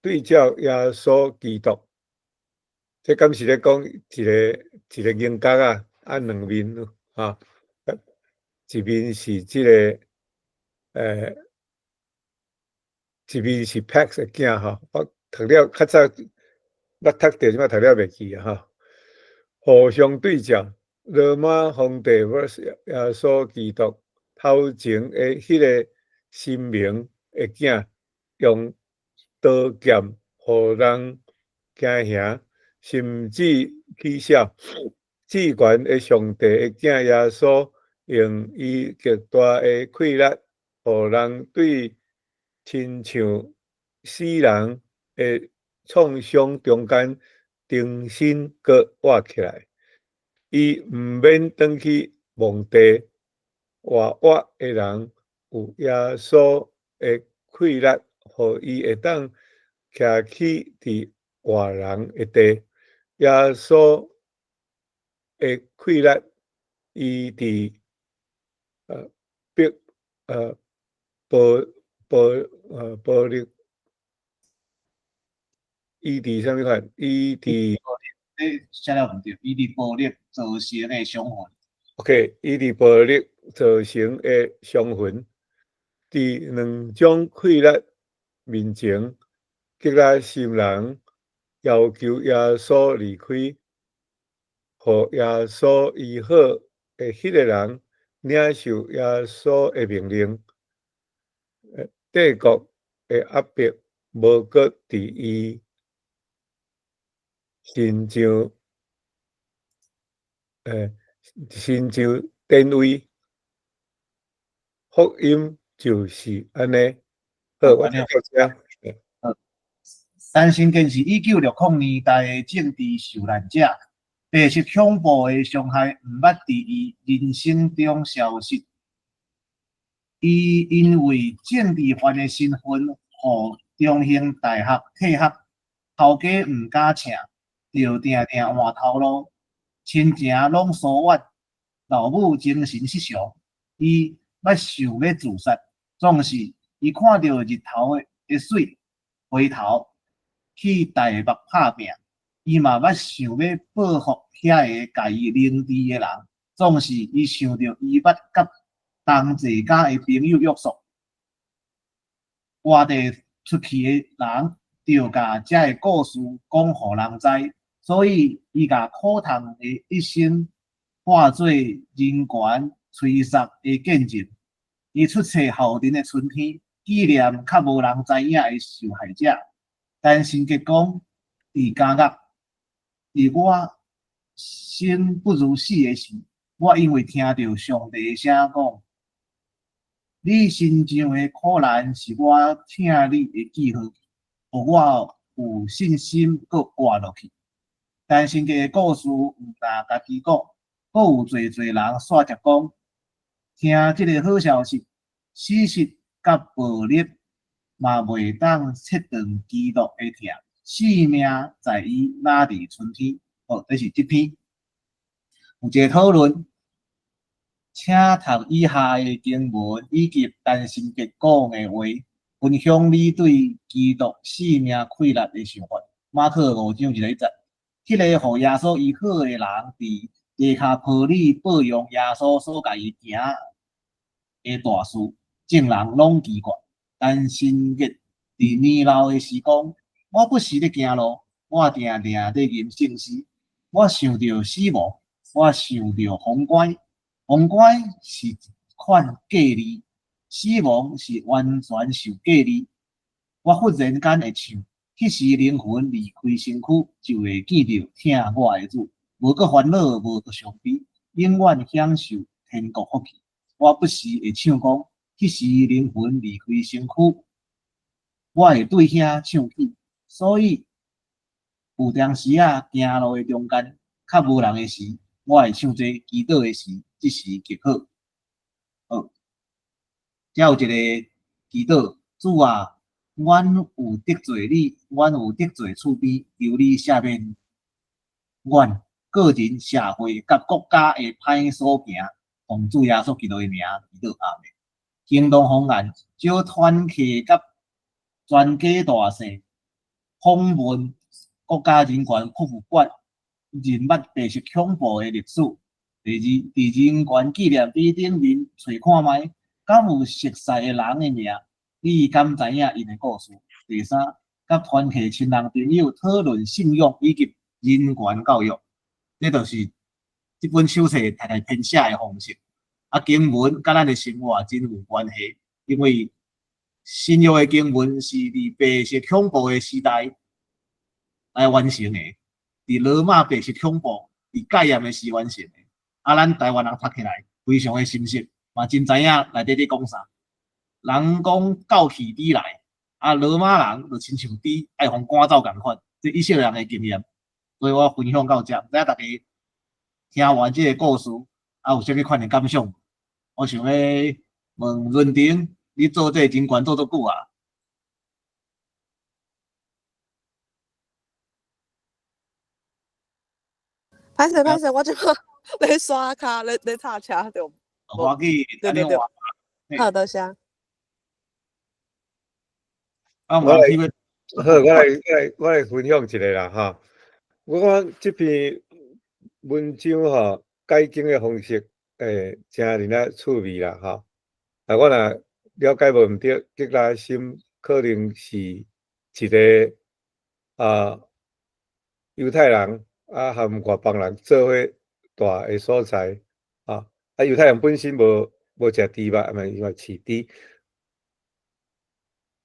對照耶穌基督，這敢是咧講一个一个銀角仔，啊兩面吼，一面是這个一面是 Pax 的囝吼，我讀了較早捌讀著，這擺讀了袂記啊吼。互相對照，羅馬皇帝 vs 耶穌基督頭前的彼个神明的囝，用刀劍予人驚嚇，甚至取笑。至懸的上帝的囝耶穌，用伊極大的氣力，予人對親像死人的創傷中間重新閣活起來。伊毋免轉去墓地，活活的人有耶穌的氣力，予伊會當徛起佇活人的地。耶穌的氣力，伊佇北保保保利，伊佇啥物款？伊佇你寫了毋對，伊佇暴力造成的傷痕。 OK，伊佇暴力造成的傷痕，佇兩種氣力面前，吉拉森人要求耶穌離開，予耶穌醫好的彼个人領受耶穌的命令。帝國的壓迫無閣佇伊身上，身上典位。福音就是按呢。好，我聽到這。陳新建是1960年代的政治受難者，白色恐怖的傷害毋捌佇伊人生中消失。伊因為政治犯的身份，予中興大學退學，頭家毋敢請，就定定換頭路，親情攏疏遠，老母精神失常，伊捌想欲自殺，總是伊看著日頭的媠，回頭去台北拍拚，伊嘛捌想欲報復遐个共伊凌遲的人，總是伊想著伊捌佮同齊家的朋友約束，活地出去的人，著共這个故事講予人知，所以伊共苦痛的一生化做人權催殺的見證。伊出冊《後陣的春天》，紀念較無人知影的受害者。陳新杰講，佇監獄，佇我生不如死的時，我因為聽著上帝的聲講：你身上的苦難是我疼你的記號，予我有信心閣活落去。陳新杰的故事毋但家己講，閣有濟濟人煞接講。聽這个好消息，死實佮暴力嘛袂當切斷基督的疼，性命在伊哪佇春天。好，這是這篇。有一个討論，請讀以下的經文以及陳新杰講的話。分享你對基督性命氣力的想法。馬可五章一到一節，彼個予耶穌醫好的人，佇低卡波里報揚耶穌所共伊行的大事，眾人攏奇怪。但神日佇年老的時光，我不時咧行路，我定定咧吟聖詩。我想著死亡，我想著封關，封關是一款隔離，死亡是完全受隔離。我忽然間會唱，彼時靈魂離開身軀，就會見著疼我的主，無閣煩惱，無閣傷悲，永遠享受天國福氣。我不時會唱講，彼時靈魂離開身軀，我會對遐唱起。所以有當時仔行路的中間，較無人的時，我會唱這祈禱的時，這時極好。好，遮有一個祈禱，主啊，阮有得罪你，阮有得罪厝邊，求你赦免阮個人、社會佮國家的歹所行，奉主耶穌基督的名祈禱，阿們。行動方案，招團契佮全家大細訪問國家人權博物館，認捌白色恐怖的歷史。第二，佇人權紀念碑頂面揣看覓，敢有熟似的人的名？你敢知影𪜶的故事？第三，佮團契親人朋友討論信仰以及人權教育，這就是這本手冊大概編寫的方式。啊，經文佮咱的生活真有關係，因為新約的經文是佇白色恐怖的時代來完成的，佇羅馬白色恐怖、佇戒嚴的時完成的。啊，咱台灣人讀起來非常的深實，嘛真知影內底咧講啥。人講狗去豬來，啊，羅馬人就親像豬愛予趕走仝款，這以色列人的經驗。所以我分享到這，毋知影大家聽完這個故事，啊，有啥物款的感想？我想欲問潤婷，你做這個人權做足久啊？歹勢歹勢，我這擺咧刷卡，咧咧插車著。無要緊，對對對，好，多謝。啊，我來，好，我來分享一下啦，吼。我感覺這篇文章吼，解經的方式，誠爾仔趣味啦，吼。啊，我若了解無毋對，吉拉森可能是一個啊猶太人啊，含外邦人做伙住的所在，啊，啊猶太人本身無食豬肉，嘛伊嘛飼豬。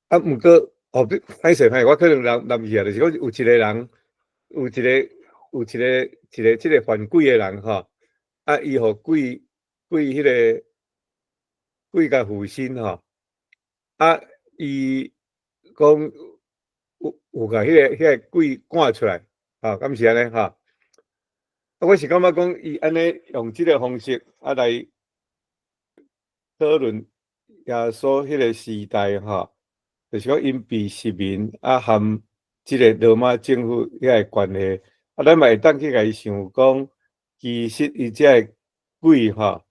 啊，毋過哦，歹勢歹勢，我可能諗去啊，就是講有一個人，有一個有一個一個這個犯鬼的人吼，啊，伊予鬼鬼彼個鬼共附身吼，啊，伊講有共彼個鬼趕出來，吼，敢是按呢吼？啊，我是感覺講伊按呢用這個方式啊來討論耶穌彼個時代吼，就是講𪜶被殖民啊，含這個羅馬政府遐個關係，啊，咱嘛會當去共伊想講，其實伊這個鬼吼，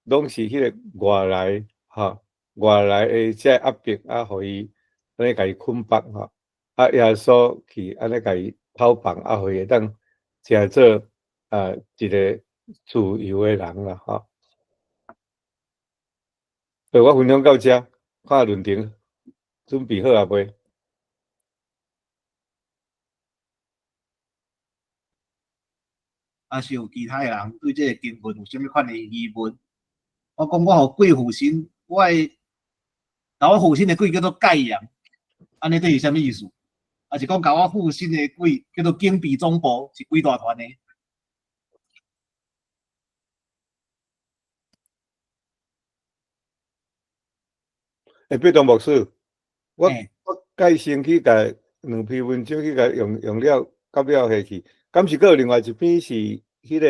攏是彼個外來吼，外來的這個壓迫啊，予伊按呢共伊捆綁吼，啊，耶穌去按呢共伊討放，啊，予伊會當成做啊一個自由的人啦，吼。好，我分享到這，看論壇準備好啊未？啊，是有其他的人對這個經文有啥物款的疑問？我講我予鬼附身，我的共我附身的鬼叫做蓋陽，按呢這是啥物意思？抑是講共我附身的鬼叫做警備總部，是幾大團的？欸，畢東牧師，我改先去共兩篇文章去共用用了，甲了下去，敢是閣有另外一篇是彼個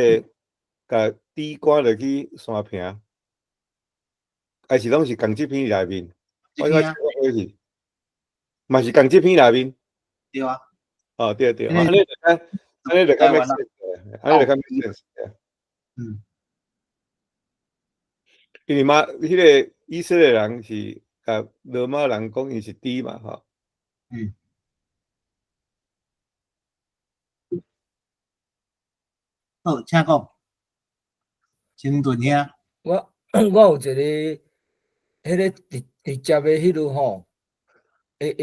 共豬趕落去山坪，還是攏是仝這篇內面？我我是，嘛是仝這篇內面。對啊。哦，對對，按呢就較，按呢就較 make sense，按呢就較 make sense。因為嘛，彼個以色列人是共共羅馬人講伊是豬嘛吼。好，請講，清頓兄。我有一個彼个直直接的彼落吼，會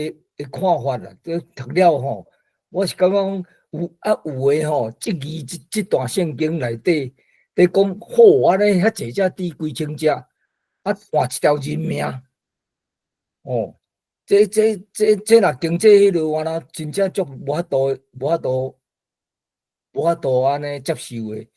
看法啦。這讀了吼，我是感覺講有啊有的吼，這字這段聖經內底咧講好按呢遐濟隻豬幾千隻，啊換一條人命，哦，這若經濟彼落，敢若真正足無法度按呢接受的。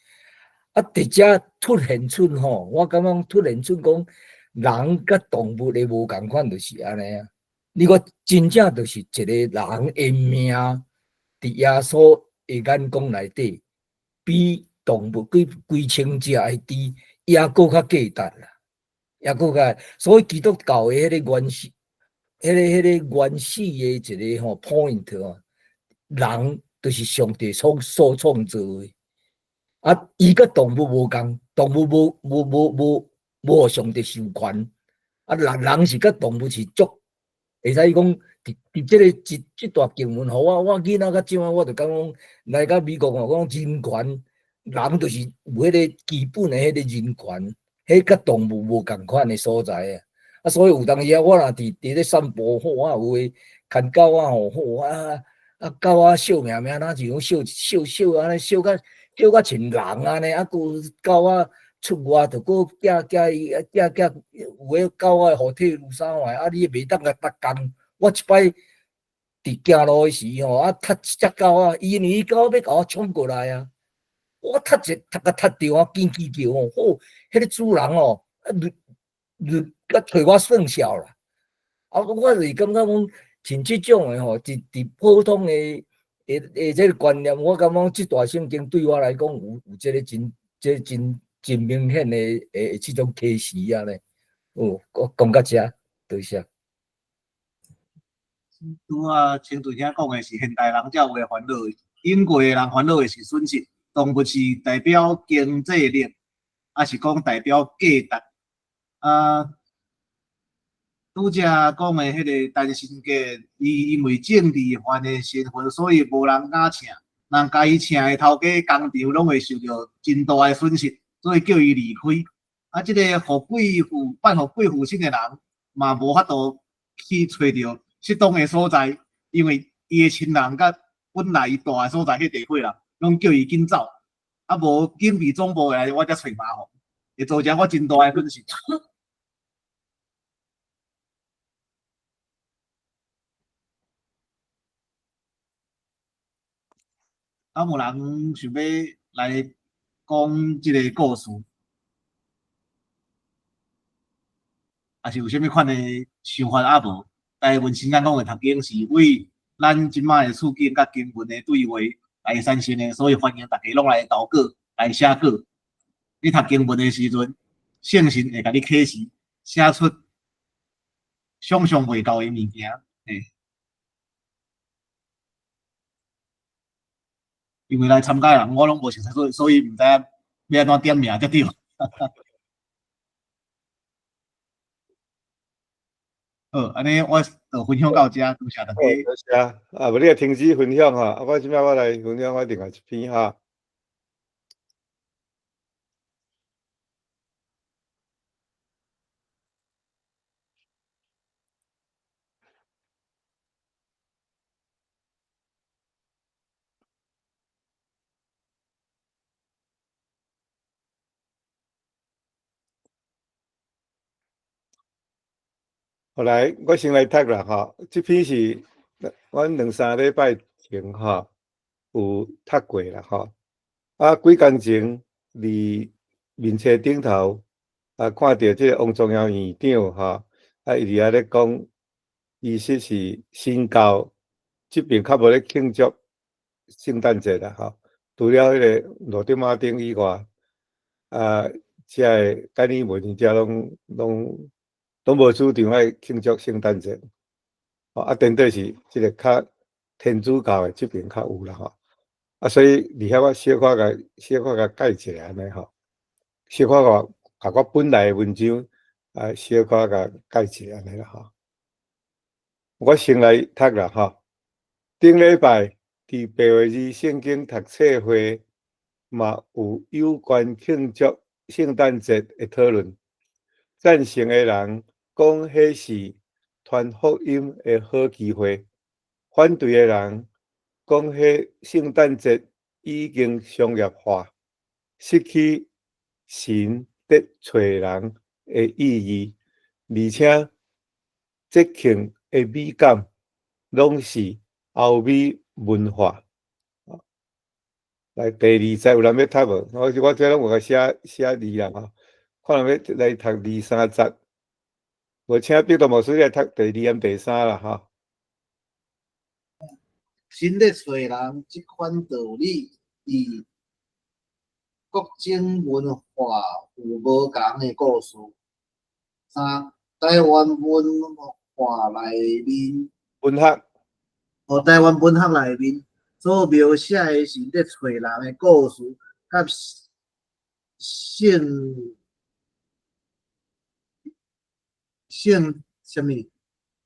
啊，直接凸顯出吼，我感覺凸顯出講人佮動物的無仝款，就是按呢啊。你講真正就是一個人的命，佇耶穌的眼光內底，比動物幾幾千隻的豬猶閣較價值啦，猶閣較。所以基督教的彼个原始、彼个原始的一個吼 point 哦，人就是上帝所創造的。啊，伊佮動物無仝，動物無予上帝授權。啊，人是佮動物是足，會使講佇這个這段經文，予我囡仔較少啊，我就感覺講來到美國吼，講人權，人就是有彼个基本的彼个人權，彼佮動物無仝款的所在啊。啊，所以有當時啊，我若佇咧散步，好啊，有的牽狗仔吼，好啊啊狗仔笑命命，若是講笑笑笑按呢笑甲。叫甲像人按呢，啊，閣狗仔出外就閣驚驚伊，驚驚有的狗仔予退路啥話，啊，你袂當共逐工。我一擺佇行路的時吼，啊，踢一隻狗仔，伊因為伊狗仔欲共我衝過來啊，我踢一踢共踢著啊，堅記著吼，好，彼个主人哦，啊，律律佮揣我算數啦。啊，我就是感覺講，像這種的吼，佇普通的。會這个觀念，我感覺這段聖經對我來講有這个真這個真真明顯的這種啟示啊咧。哦，我講到這，多謝。拄仔清頓兄講的是現代人才有的煩惱，英國的人煩惱的是損失，動物是代表經濟力，抑是講代表價值？啊，拄才講的彼个單身家，伊因為政治犯的身份，所以無人敢請，人共伊請的頭家工廠攏會受著真大的損失，所以叫伊離開。啊，這个予貴婦拜予貴婦神的人，嘛無法度去揣著適當的所在，因為伊的親人佮本來伊蹛的所在彼地區人，攏叫伊緊走。啊，無警備總部來，我才揣麻煩，會造成我真大的損失。啊，有人想欲來講這个故事，抑是有啥物款的想法啊無？台文新眼光的讀經是為咱這擺的處境佮經文的對話來產生的，所以歡迎大家攏來投稿、來寫稿。你讀經文的時陣，聖神會共你啟示，寫出想像袂到的物件。嘿。因為來參加的人我攏無熟悉，所以毋知影欲按怎點名才對。好，按呢我就分享到這，多謝大家。多謝，啊，無你就停止分享吼，啊，我這擺我來分享我另外一篇哈。後來我先來讀啦吼，這篇是阮兩三禮拜前吼有讀過啦吼。啊，幾工前佇面冊頂頭啊，看著這個王宗堯院長吼，啊，伊佇遐咧講，其實是新教這邊較無咧慶祝聖誕節啦吼，除了彼个羅德馬丁以外，啊，這个簡理文遮攏無主張愛慶祝聖誕節，吼啊，顛倒是這个較天主教的這邊較有啦吼，啊，所以佇遐我小可共改一下按呢吼，小可共共我本來的文章啊，小可共解釋按呢啦吼。我先來讀啦吼。頂禮拜佇白話字聖經讀冊會嘛有有關慶祝聖誕節的討論。贊成的人講，彼是傳福音的好機會；反對的人講，彼聖誕節已經商業化，失去神咧揣人的意義，而且節慶的美感攏是歐美文化。來，第二節有人欲讀無？我這攏有共寫寫字啦吼，看人欲來讀二三節。無請彼得牧師來讀第二和第三啦吼。神咧揣人這款道理，佇各種文化有無仝的故事。三，台灣文化內面，文學，哦，台灣文學內面所描寫的神咧揣人的故事，佮聖聖啥物？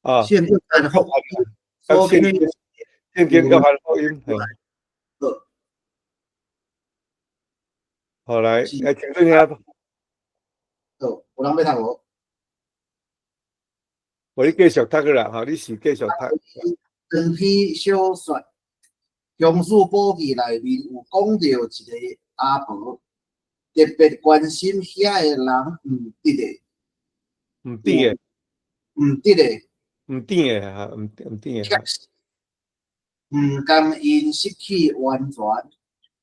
啊，聖約翰福音所聖聖經約翰福音。好，好來，來請注聽。好，有人欲讀無？無你繼續讀啦，吼，你是繼續讀。長篇小說《雄獅寶記》內面有講著一个阿婆，特別關心遐个人毋得的，毋得的，毋得的，毋得的哈，毋得的。毋甘𪜶失去完全，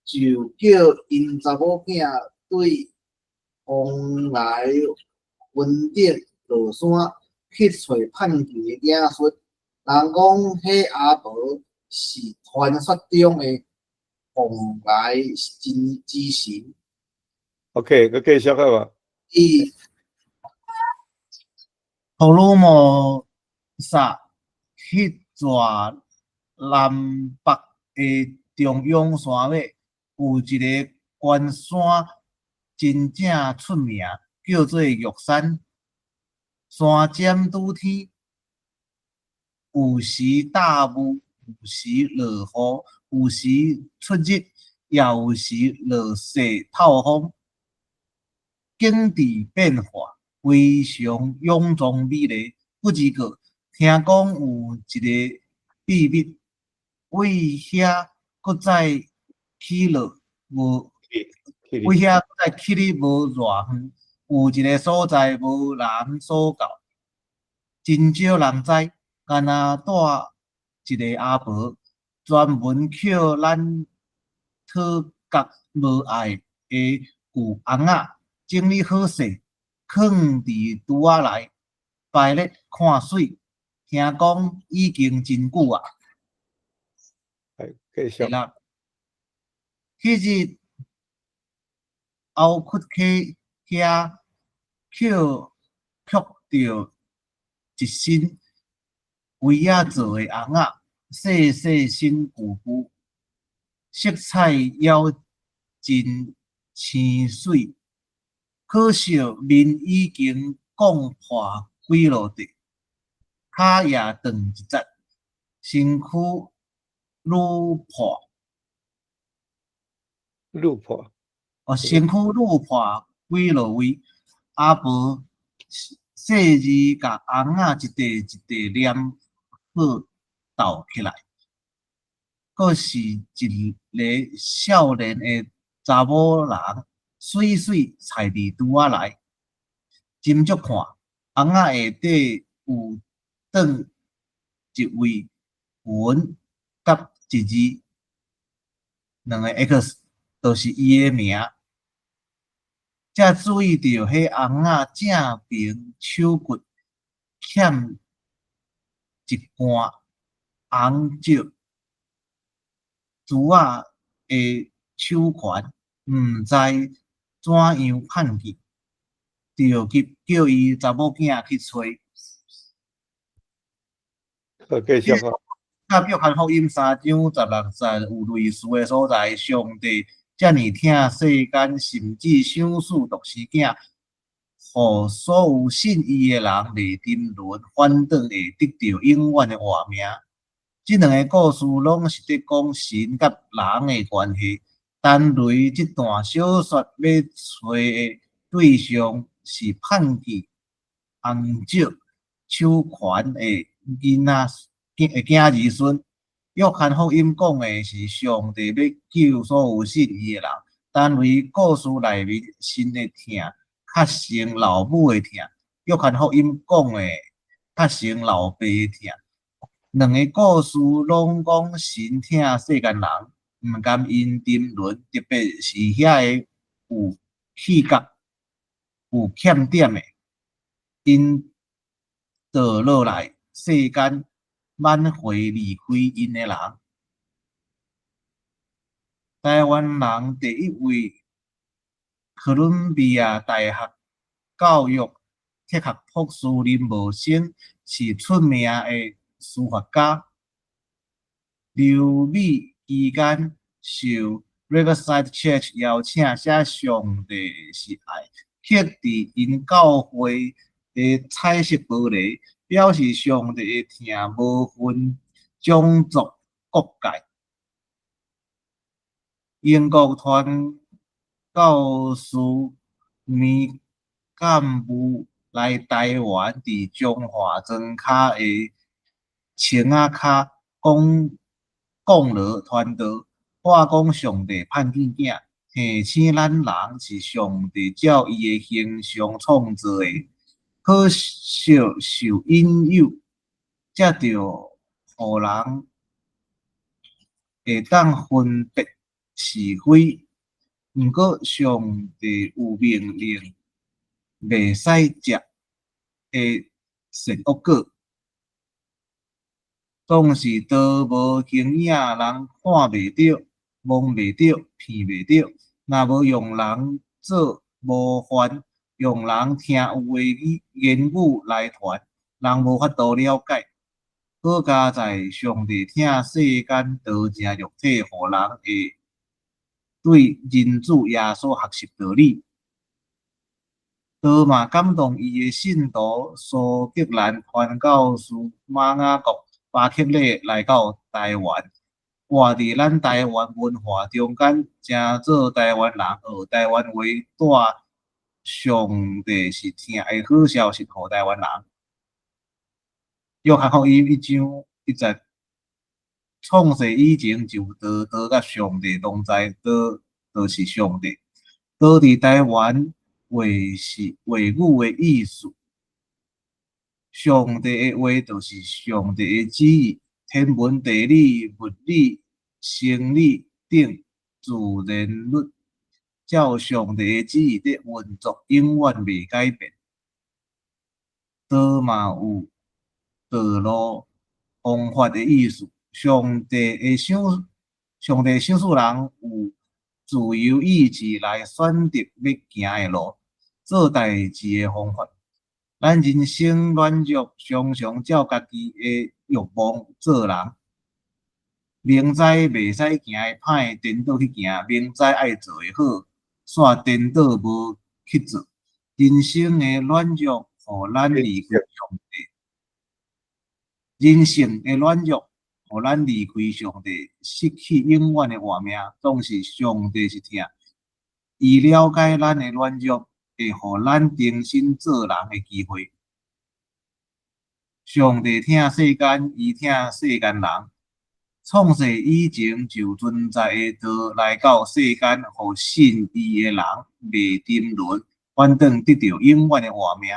就叫𪜶查某囝對蓬萊雲頂落山去揣叛其的子孫。人講，彼阿婆是傳說中的蓬萊之神。 OK，閣繼續好無？伊福爾摩沙彼座南北的中央山脈，有一个懸山真正出名，叫做玉山。山尖拄天，有時大霧，有時落雨，有時出日，也有時落雪透風，景致變化非常臃腫美麗。不過，聽講有一个秘密，為遐閣再起落無，為遐閣再起佇無偌遠，有一个所在無人所到，真少人知。敢若帶一个阿婆，專門抾咱討角無愛的舊尪仔，整理好勢，囥佇櫥仔內，擺咧看媠。聽講已經真久矣。來，繼續。啦，彼日甌窟溪遐抾抾著一身圍仔做的尪仔，細細身舊舊，色彩猶真青媠，可惜面已經摃破幾落塊，跤也斷一節，身軀愈破，愈破，哦，身軀愈破幾落位，阿婆細膩共尪仔一塊一塊黏好鬥起來，閣是一个少年的查某人，媠媠趄佇櫥仔內，斟酌看，尪仔下底有斷一位雲佮一字，兩个 X，就是伊的名。才注意著彼尪仔正爿手骨欠一罐紅石珠仔的手環，毋知怎樣叛去，著急叫伊查某囝去揣。好，繼續啊。佮約翰福音3章16節有類似的所在，上帝遮爾疼世間，甚至賞賜獨生囝，予所有信伊的人袂沉淪，反轉會得著永遠的活命。這兩个故事攏是佇講神佮人的關係。陳雷這段小說欲揣的對象是叛棄紅石手權的囡仔的囝兒孫。約翰福音講的是上帝欲救所有信伊的人。陳雷故事內面神的疼較勝老母的疼，約翰福音講的較勝老爸的疼。兩个故事攏講神疼世間人，毋甘𪜶沉淪，特別是遐个有氣格、有欠點的，𪜶墮落來世間挽回離開𪜶的人。台灣人第一位哥倫比亞大學教育哲學博士林茂生是出名的書法家。留美期間受 Riverside Church 邀請寫上帝是愛，刻佇𪜶教會的彩色玻璃，表示上帝的疼無分種族國界。英國傳教士梅鑑武來台灣，佇彰化莊跤的青仔跤講講羅傳道，話講上帝盼見囝，提醒咱人是上帝照伊的形象創造的，可惜受引誘，才著予人會當分別是非。毋過上帝有命令，袂使食的善惡果。總是道無形影，人看袂著、摸袂著、鼻袂著。若無用人做模範，用人聽有的言語來傳，人無法度了解。好佳哉上帝疼世間道成肉體，予人會對人子耶穌學習道理。道嘛感動伊的信徒蘇格蘭傳教士瑪雅各巴克禮來到台灣，活佇咱台灣文化中間，成做台灣人，學台灣話，帶上帝是疼的好消息予台灣人。約翰福音一章一節，創世以前就有道，道佮上帝同在，道就是上帝。道佇台灣話是話語的意思。上帝的話就是上帝的旨意，天文、地理、物理、生理等自然律，照上帝的旨意佇運作，永遠袂改變。道嘛有道路、方法的意思。上帝賞賜人有自由意志來選擇欲行的路，做代誌的方法。咱人生軟弱，常常照家己的欲望做人。明知袂使行的歹，顛倒去行；明知愛做的好，煞顛倒無去做。人生的軟弱，予咱離開上帝；人性的軟弱，予咱離開上帝，失去永遠的活命。總是上帝是疼，伊了解咱的軟弱，會予咱重新做人的機會。上帝疼世間，伊疼世間人。創世以前就存在的道來到世間，予信伊的人袂沉淪，反轉得著永遠的活命。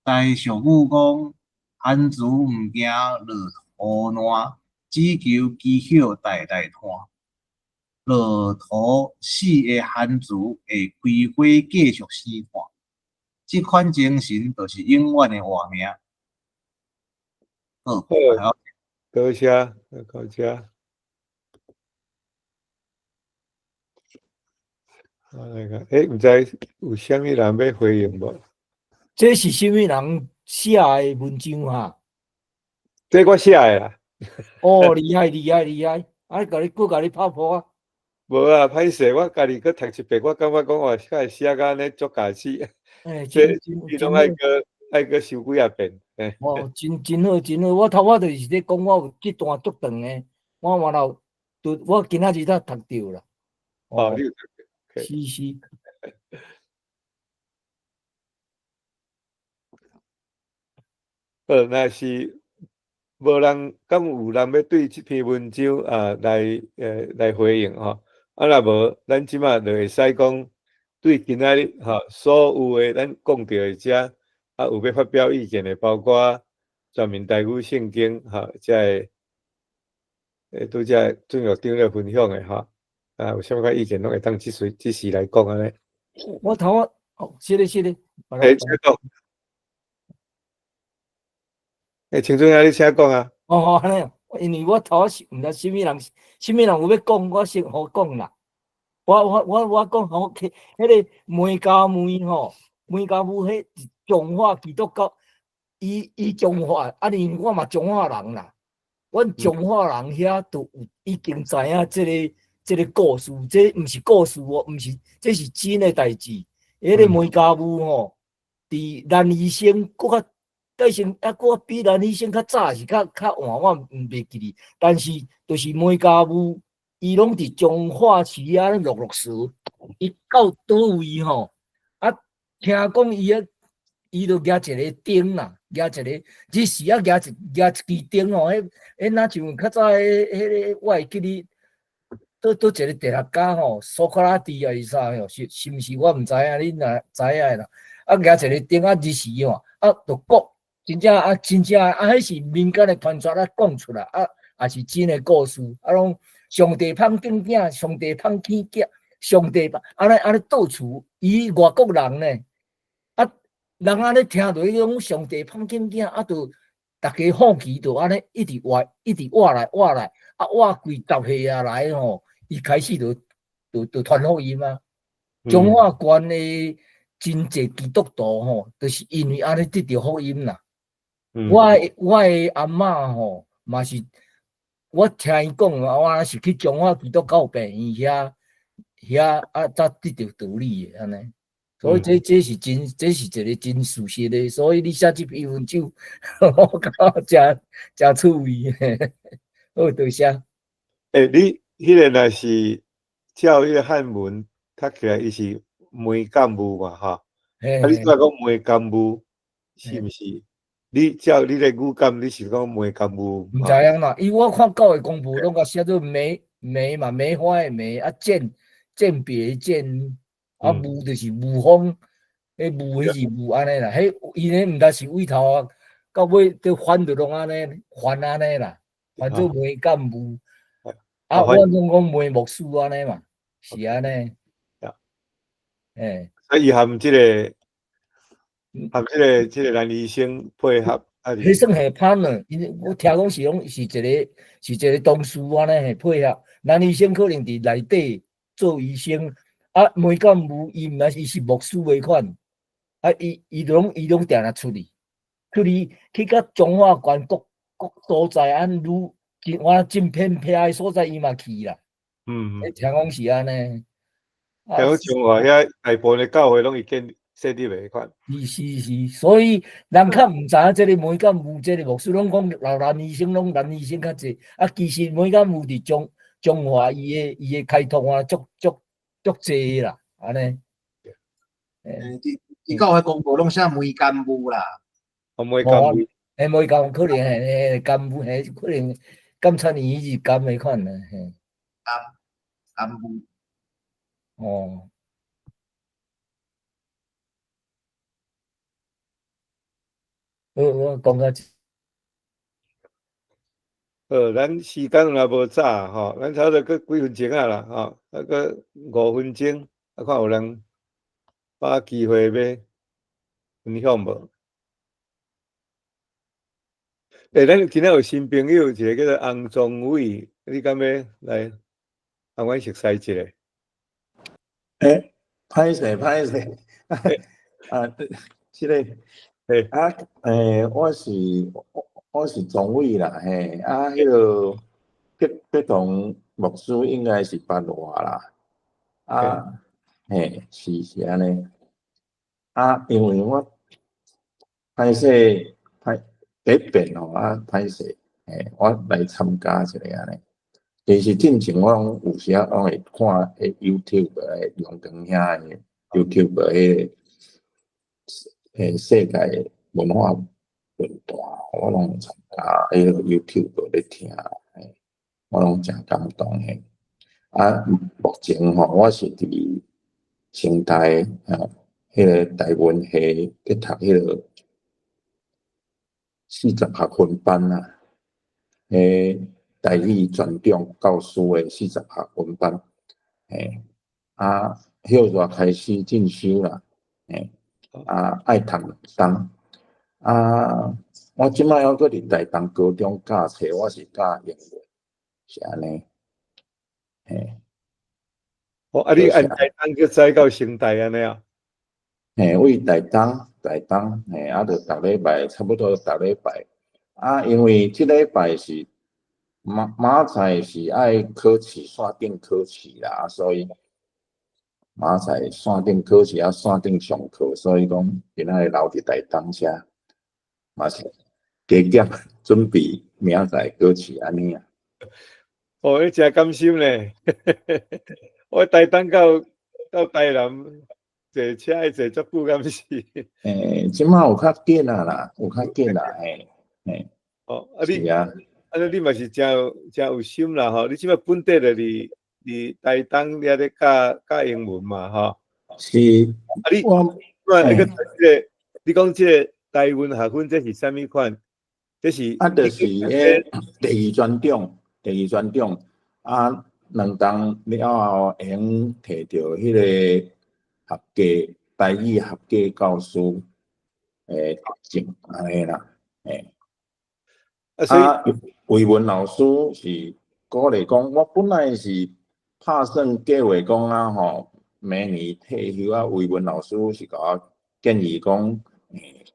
台俗語講：番薯毋驚落土爛，只求枝葉代代傳。落土死的番薯會開花繼續生炭，這款精神就是永遠的活命。好，好，多謝，多謝。啊，那個，欸，毋知有啥物人欲回應無？這是啥物人寫的文章哈？這我寫的啦。哦，厲害厲害厲害！啊，共你閣共你拍噗仔。無啊，歹勢，我家己閣讀一遍，我感覺講哇，敢會寫甲按呢足咬舌。欸，這真真你攏愛閣愛閣修幾仔遍，欸。哦，真真好，真好。我頭仔就是咧講，我有這段足長的，我原來就我今仔日才讀著啦。哦，你有讀著。是是。好，若是無人，敢有人欲對這篇文章啊來來回應吼？啊，若無，咱這馬就會使講對今仔日吼所有的咱講著的遮啊，有欲發表意見的，包括全民台語聖經吼，遮个拄才准校長咧分享的吼，啊，有啥物款意見攏會當即時即時來講按呢。我頭仔哦，是咧是咧。欸，請講。欸，青春啊，你請講啊。哦，按呢，因為我頭仔是毋知啥物人，啥物人有欲講，我先予講啦。我講吼，彼个梅家梅吼，梅家武彼彰化基督教，伊伊彰化，啊，因為我嘛彰化人啦，阮彰化人遐都有已經知影這个這个故事，這毋是故事哦，毋是，這是真的代誌。彼个梅家武吼，佇蘭醫生閣較。改成啊，閣比蘭醫生較早是較較晚，我毋袂記得。但是就是梅家武，伊攏佇彰化市遐落落趖，伊到佗位吼？啊，聽講伊啊，伊就舉一个燈啦，舉一个，日時啊，舉一舉一支燈吼，彼彼若像較早彼彼个，我會記得，佗佗一個哲學家吼，蘇格拉底抑是啥吼？是是毋是？我毋知影，恁若知影的啦。啊，舉一個燈啊，日時吼，啊，就講。真正啊，真正啊，彼是民間的傳說啊，講出來啊，也是真的故事。啊，攏上帝芳揀囝，上帝芳起囝，上帝按呢按呢到處，伊外國人呢，啊，人按呢聽著彼種上帝芳揀囝，啊，就逐家好奇，就按呢一直活，一直活來活來，啊，活幾十歲啊來吼，伊開始就就就傳福音啊。彰化縣的真濟基督徒吼，就是因為按呢得著福音啦。我的阿嬤吼，嘛是我聽伊講啊，我是去彰化基督教病院遐遐啊，才得著道理的按呢。所以這這是真，這是一個真事實的。所以你寫這篇文章，我感覺誠誠趣味。好，多謝。欸，你彼个若是照彼个漢文讀起來，伊是梅干霧嘛，吼？啊，你拄才講梅干霧，是毋是？你照你的語感，你是講梅干霧？毋知影啦，伊我看教會公報攏共寫做梅梅嘛，梅花的梅啊，鑑鑑別鑑啊，霧就是霧峰，彼霧彼是霧按呢啦，彼伊呢毋知是對頭啊，到尾都翻就攏按呢翻按呢啦，翻做梅干霧。啊，我攏講梅牧師按呢嘛，是按呢。欸。所以含這个。含這个這个蘭醫生配合，彼算係 partner，因為我聽講是講是一个是一个同事按呢係配合。蘭醫生可能佇內底做醫生，啊，梅干霧伊毋知伊是牧師的款，啊，伊伊攏伊攏定定出去，出去去甲彰化縣各各所在按愈我真偏僻的所在伊嘛去啦。聽講是按呢。聽講彰化遐大部分的教會攏伊建設立的款。是是是，所以人較毋知影這个梅干霧這个牧師，攏講老蘭醫生，攏蘭醫生較濟。啊，其實梅干霧佇彰彰化伊的伊的開拓啊，足足足濟啦，按呢。欸，佇佇教會公報攏寫梅干霧啦。哦，梅干霧。欸，梅干可能嘿嘿干霧嘿，可能監察院是監的款啦，嘿。干干霧。哦。我我講到這。好，咱時間也無早吼，咱差不多閣幾分鐘啊啦，吼，啊閣5分鐘，啊看有人把握機會欲分享無？欸，咱今仔有新朋友，一个叫做洪宗偉，你敢欲來共阮熟似一下？欸，歹勢歹勢，啊，這个，啊，欸，我是我是宗偉啦，嘿，啊，彼个別別同牧師應該是捌我啦。啊，嘿，是按呢。啊，因為我歹勢歹第一遍吼，啊歹勢，嘿，我來參加一下按呢。其實進前我攏有時仔攏會看彼 YouTube 的楊光兄的 YouTube 彼個世界文化論壇，我攏有參加，彼個 YouTube 咧聽，嘿，我攏誠感動的。啊，目前吼，我是佇成大啊，彼個台文系咧讀彼個40學分班啊，彼台語專長教師的四十學分班，嘿，啊，歇熱開始進修啦，嘿，啊，愛讀兩冬，啊，我這擺猶閣佇台東高中教冊，我是教英文，是按呢，嘿。哦，啊，你按台東閣走到成大按呢啊？嘿，為台東，台東，嘿，啊，就逐禮拜，差不多逐禮拜，啊，因為這禮拜是明明仔載是愛考試，線頂考試啦，所以明仔載線頂考試啊，線頂上課，所以講今仔日留佇台東遮，嘛是加減準備明仔載考試按呢啊。哦，你誠甘心咧！我台東到台南坐車愛坐足久，敢是？欸，這擺有較緊啊啦，有較緊啊，嘿，嘿。哦，啊你，啊你嘛是誠有心啦吼！你這擺本地就佇台東遐咧教教英文嘛吼？是。啊你，我那個這個，你講這個台文學分這是啥物款？這是啊，就是彼第二專長，第二專長啊，兩冬了後會用提著彼個學格台語學格教師的證按呢啦，嘿。啊，維文老師是鼓勵講，我本來是拍算計劃講啊吼，明年退休啊，維文老師是共我建議講，欸，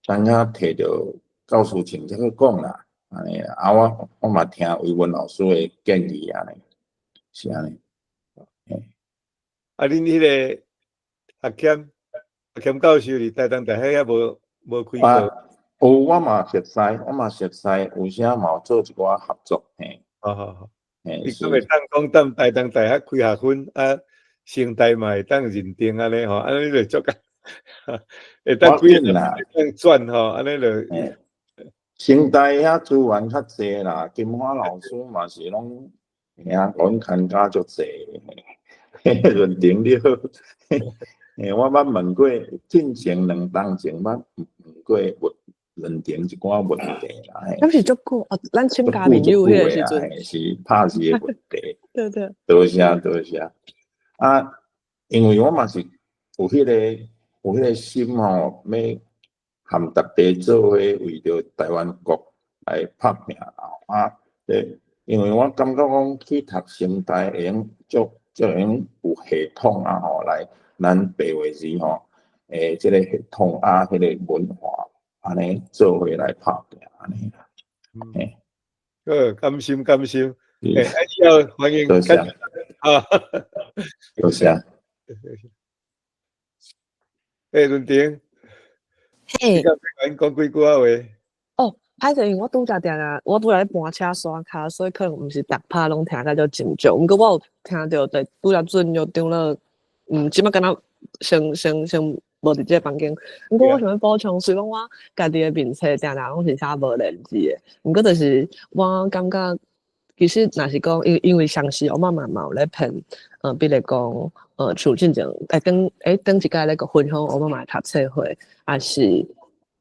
等下提著教師證才去講啦，按呢啦，啊我嘛聽維文老師的建議按呢，是按呢。啊，恁彼個學謙教授佇台東大學遐無開課？有，我嘛熟似，我嘛熟似，有時嘛有做一寡合作，嘿。好好好，你講會當講踮台東大學開學分，啊，成大嘛會當認定按呢吼，按呢就足夠，會當幾個會當轉吼，按呢就。成大遐資源較濟啦，金花老師嘛是攏，遐阮牽加足濟，認定了。嘿，我捌問過，進前兩冬前捌問過問認定一寡問題啦。敢是足久哦，咱請假面友彼個時陣，是拍字的問題。對對。多謝多謝。啊，因為我嘛是有彼個心吼，欲含逐家做伙為著台灣國來拍拚啊！對，因為我感覺講去讀成大會用足足會用有系統啊吼，來咱白話字吼，欸，這個系統啊，彼個文化按呢做伙來拍拚按呢。嘿，好，甘心甘心，欸，要歡迎，多謝，啊，多謝。欸，倫婷，嘿，你敢欲講幾句仔話？哦，歹勢，因為我拄才定定，我拄才咧搬車刷卡，所以可能毋是逐拍攏聽甲足清楚。毋過我有聽著，對，拄才準約長老，這擺敢若先無佇這個房間。毋過我想欲補充，雖講我家己的面冊定定攏是寫無連字的，毋過就是我感覺，其實若是講，因為上次我媽媽嘛有咧編，比如講，像進前，欸，頂，欸，頂一屆咧個分享我媽媽讀冊會，也是，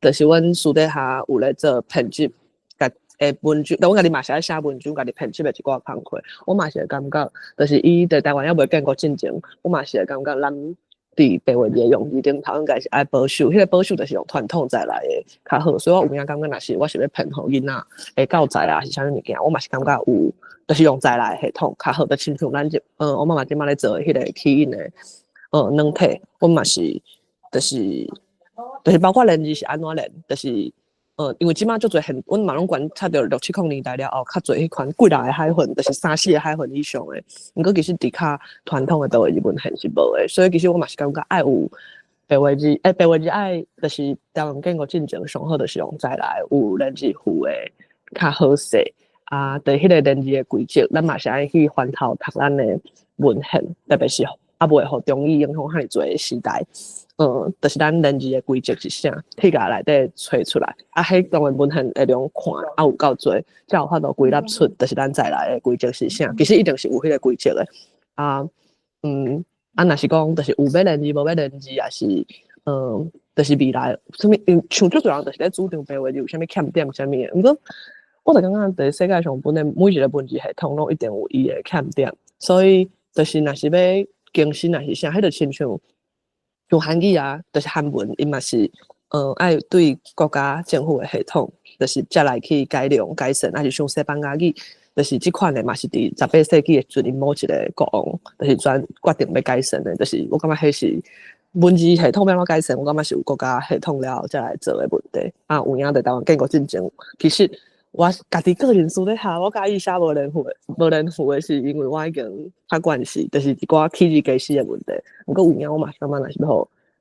就是阮私底下有咧做編輯，家的文章，阮家己嘛是愛寫文章，家己編輯的一寡工課，我嘛是會感覺，就是伊佇台灣猶未建國進前，我嘛是會感覺咱佇白話字的用字頂頭應該是愛保守，彼個保守就是用傳統在來的較好，所以我有影感覺，若是我是欲編予囡仔的教材啊，是啥物物件，我嘛是感覺有，就是用在來的系統較好，就親像咱這，我媽媽這擺咧做的彼個起印的，軟體，阮嘛是，就是包括連字是按怎連，就是因為這馬足濟現，阮嘛攏觀察著六七零年代了後，較濟彼款幾若个 hyphen，就是三四个 hyphen 以上的。毋過其實佇較傳統的白話字文獻是無的，所以其實我嘛是感覺愛有白話字，白話字愛就是台灣建國進前上好就是用在來有連字符的較好勢。啊，佇彼個連字的規則，咱嘛是愛去翻頭讀咱的文獻，特別是猶未予中語影響遐爾濟的時代。就是咱連字的規則是啥，去共內底揣出來。啊，彼當然文獻會用看，啊有夠濟，才有法度歸納出，就是咱在來的規則是啥。其實一定是有彼個規則的。啊，啊，若是講就是有欲連字，無欲連字，抑是，就是未來，啥物？像足濟人就是咧主張白話字有啥物欠點，啥物的。毋過，我就感覺佇世界上本來每一個文字系統攏一定有伊的欠點，所以就是若是欲更新，若是啥，彼就親像。像韓語啊，就是韓文，伊嘛是，愛對國家政府的系統，就是才來去改良改善，抑是像西班牙語，就是這款的嘛是佇18世紀的時陣，某一個國王，就是專決定欲改善的，就是我感覺彼是文字系統欲按怎改善，我感覺是有國家系統了後才來做的問題。啊，有影佇台灣建國進前，其實我家己個人私底下，我佮意寫無連符的，無連符的是因為我已經較慣勢，就是一寡起字家私的問題。毋過有影我嘛是感覺，若是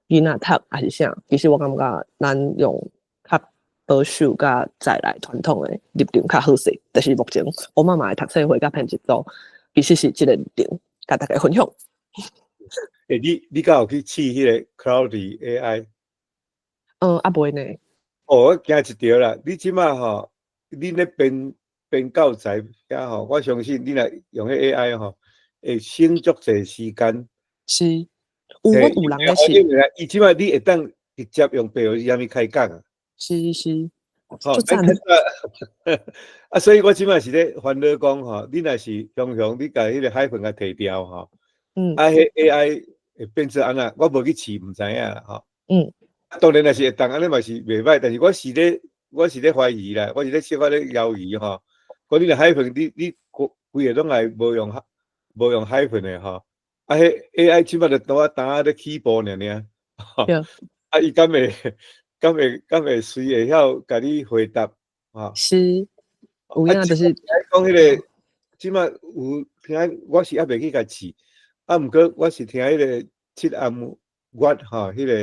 欲予囡仔讀，抑是啥，其實我感覺咱用較保守佮在來傳統的立場較好勢。就是目前我媽媽的讀冊會佮編輯組，其實是這個立場，共大家分享。欸，你敢有去試彼個 Claude AI？猶未呢。哦，我驚一著啦！你這馬吼，你咧編編教材遐吼，我相信你若用彼 AI 吼，會省足濟時間。是，有阮有人咧試。伊這馬你會當直接用白話字啥物開講啊？是是，足讚。啊，所以我這馬是咧煩惱講吼，你若是常常你共彼個 hyphen 共提掉吼，啊，彼 AI 會變做按怎？我無去試，毋知影啦吼。當然若是會當按呢嘛是袂歹，但是我是咧懷疑啦，我是咧小可咧猶豫吼。講你若 hyphen，你規規个攏愛無用 hyphen 的吼。啊，彼 AI 這馬就拄仔焦仔咧起步爾爾，啊，伊敢會隨會曉共你回答？吼。是，有影就是講彼個，這馬有聽，我是猶未去共試，啊，毋過我是聽彼個七暗月吼，彼個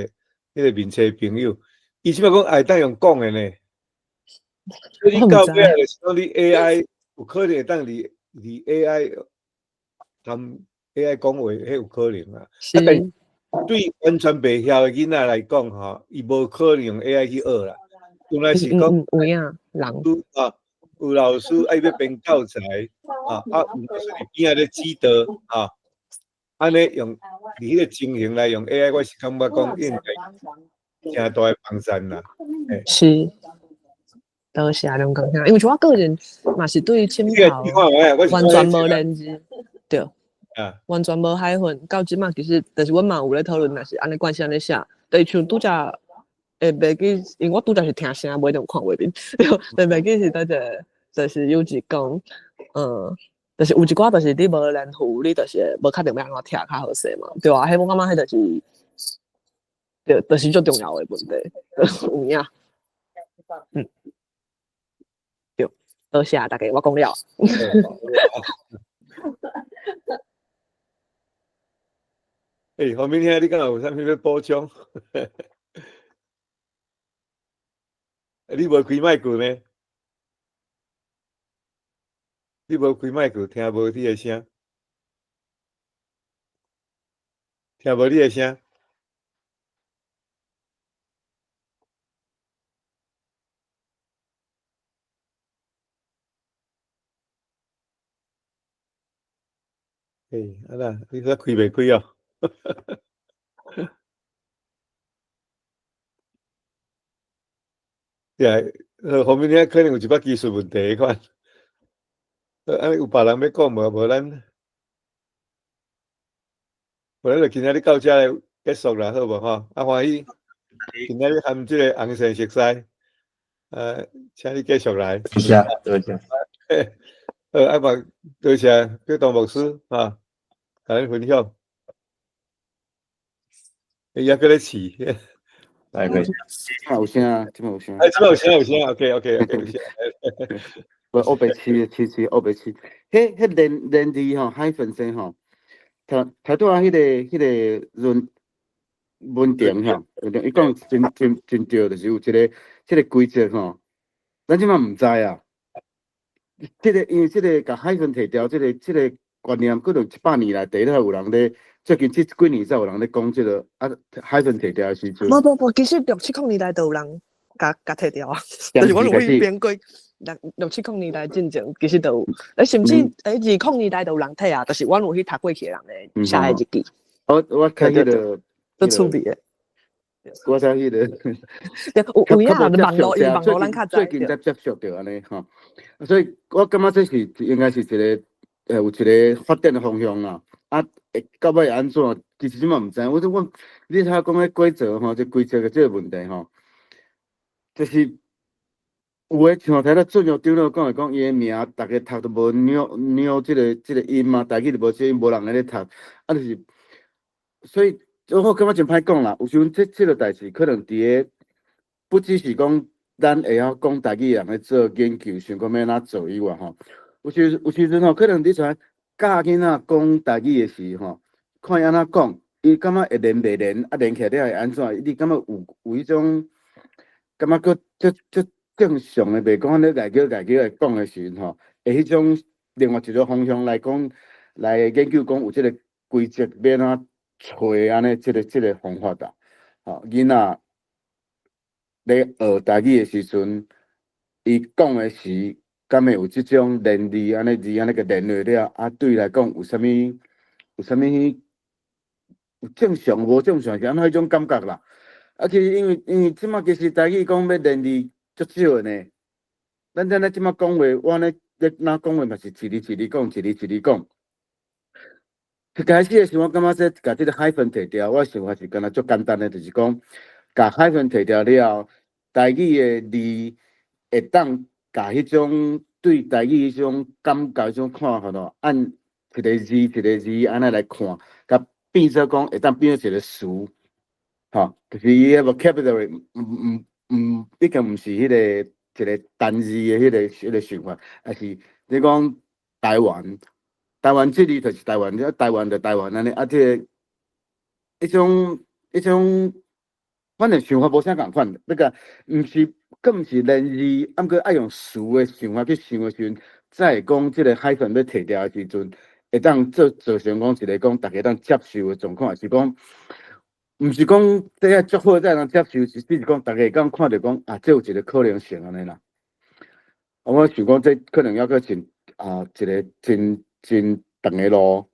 面冊朋友，伊這馬講會當用講的呢。所以你到尾就是講你 AI 有可能會當佇 AI 含 AI 講話，彼有可能啊。啊，但是對完全袂曉的囡仔來講吼，伊無可能用 AI 去學啦。原來是講有影人啊，有老師愛欲編教材啊，啊，有老師佇邊仔咧指導啊，按呢用佇彼個情形來用 AI，我是感覺講應該誠大的幫助啦。是，多謝龍哥，因為像我個人嘛是對青頭完全無認知，對，完全無 hyphen，到這馬其實，就是阮嘛有咧討論，若是按呢慣勢按呢寫，就是像拄才會袂記，因為我拄才是聽聲，無一定有看畫面，對，袂記是佗一個，就是有一講，就是有一寡就是你無連符，你就是無確定欲按怎拆較好勢嘛，對啊，彼我感覺彼就是，對，就是足重要的問題，有影，對，多謝大家，我講了。欸，黃明兄，你敢有啥物欲補充？你無開麥克呢？你無開麥克，聽無你的聲，聽無你的聲。欸，啊啦，你煞開袂開哦？對啊，後面遐可能有一寡技術問題彼款。按呢有別人欲講無？無咱就今仔日到遮來結束啦，好無吼？啊，歡喜，今仔日含這個紅線熟似，請你繼續來。多謝，多謝。好，啊嘛，多謝郭董牧師哈，共咱分享。伊猶閣咧試。來個。這有聲啊，這有聲。哎，這有聲有聲，OK OK OK 有聲。無烏白試試試烏白試，彼連連字吼，hyphen 聲吼，頭頭拄仔彼個論文婷吼，伊講真真真對，就是有一個這個規則吼，咱這馬毋知啊。這個因為這個共 hyphen 提掉，這個觀念，可能100年來第一有人咧，最近這幾年才有人咧講這個啊，hyphen 提掉的時陣。無無無，其實六七零年代就有人共共提掉啊，就是我有去編過。六六七零年代進前，其實就有，甚至20年代就有人提啊，就是阮有去讀過去的人的寫的日記。我看彼個，足趣味的。我知彼個。有有影網路，因為網路咱較最近才接觸著按呢吼，所以我感覺這是應該是一個有一個發展的方向啦。啊，會到尾會按怎？其實這嘛毋知。我我你頭講彼規則吼，這規則的這個問題吼，就是有的像頭拄俊玉長老講的，講伊的名，逐家讀都無紐紐這個音啊，台語就無這音，無人會咧讀，啊，就是，所以我感覺真歹講啦。有時陣這個代誌可能佇個，不只是講咱會曉講台語的人咧做研究，想講欲按怎做以外吼，有時陣吼，可能你像教囡仔講台語的時吼，看伊按怎講，伊感覺會連袂連，啊連起來了會按怎？你感覺有彼種感覺閣足足正常的，袂講按呢礙叫礙叫來講的時陣吼，會彼種另外一個方向來講，來研究講有這個規則欲按怎揣按呢這個方法啦。吼，囡仔咧學台語的時陣，伊講的時，敢會有這種連字按呢字按呢共連落了，啊對伊來講有啥物有啥物有正常無正常是按怎彼種感覺啦。啊，其實因為這馬其實台語講欲連字足少的呢。咱這呢這馬講話，我呢咧哪講話嘛是一字一字講，一字一字講。一開始的時，我感覺這共這個 hyphen 提掉，我想法是敢若足簡單的，就是講共 hyphen 提掉了後，台語的字會當共彼種對台語彼種感覺、彼種看法咯，按一個字一個字按呢來看，共變做講會當變做一個詞，吼，就是伊个 vocabulary 毋毋毋，已經毋是彼個一個單字的彼個想法，而是你講台灣。台灣這裡就是台灣，台灣就台灣按呢，啊，這個彼種，反正想法無啥仝款，那個毋是，閣毋是連字，啊，毋過愛用詞的想法去想的時陣，才會講這個 hyphen 欲提掉的時陣，會當做造成講一個講逐家當接受的狀況，還是講，毋是講這個足好才會當接受，是只是講逐家會當看著講啊，這有一個可能性按呢啦。我想講這可能猶閣真啊，一個真真長的路，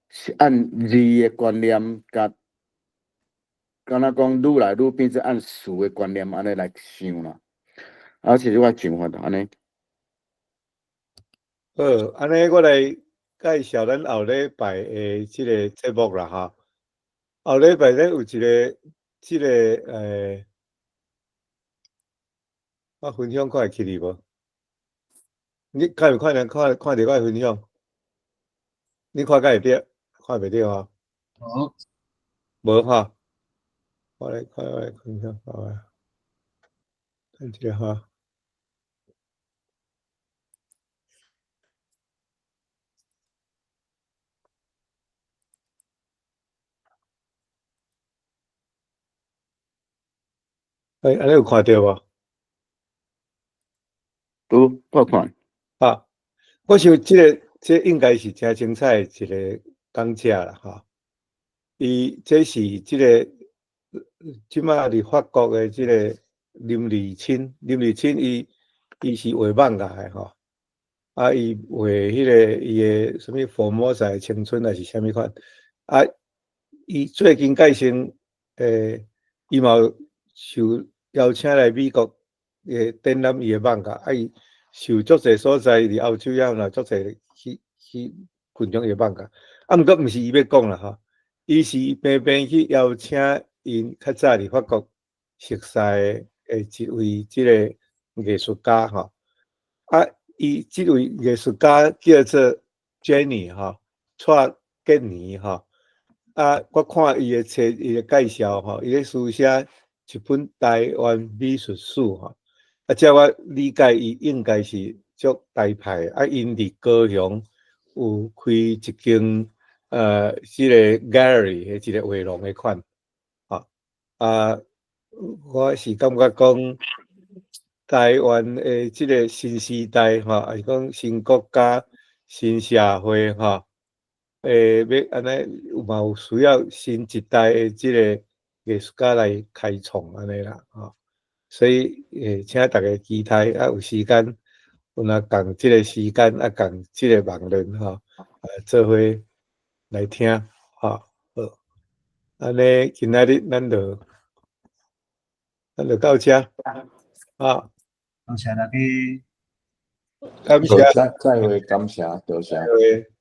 是按字的觀念，佮敢若講愈來愈變做按詞的觀念按呢來想啦。啊，這是我想法按呢。好，按呢我來介紹咱後禮拜的這個節目啦，吼。後禮拜咱有一個這個我分享看會起哩無？你看有看見看看著我的分享？你看敢會著？看袂著吼？無。無吼？我來看，我來分享，好啊。等一下哈。欸，按呢有看著無？有，我看。啊，我想這個這應該是誠精彩的一個講者啦，吼。伊這是這個這馬佇法國的這個林立青，林立青伊是畫漫畫的吼。啊，伊畫彼個伊的啥物福爾摩斯青春還是啥物款？啊，伊最近改成，伊嘛有受邀請來美國展覽伊的漫畫，啊，伊受足濟所在佇歐洲遐嘛，足濟去分享伊的漫畫。啊，毋過毋是伊欲講啦吼，伊是平平去邀請𪜶較早佇法國熟似的一位這個藝術家吼。啊，伊這位藝術家叫做 Jenny 吼，蔡建年吼。啊，我看伊的冊，伊的介紹吼，伊咧書寫一本台灣美術史吼。啊，照我理解，伊應該是足台派，啊，𪜶佇高雄有開一間這個 gallery 的一個畫廊的款，吼啊，我是感覺講台灣的這個新時代吼，抑是講新國家、新社會吼，欲按呢有嘛有需要新一代的這個藝術家來開創按呢啦，吼。所以，請大家期待啊，有時間，有若仝這個時間啊，仝這個網輪吼，做伙來聽，吼，好。按呢，今仔日咱就到這，啊。多謝大家。感謝。再會，感謝，多謝。再會。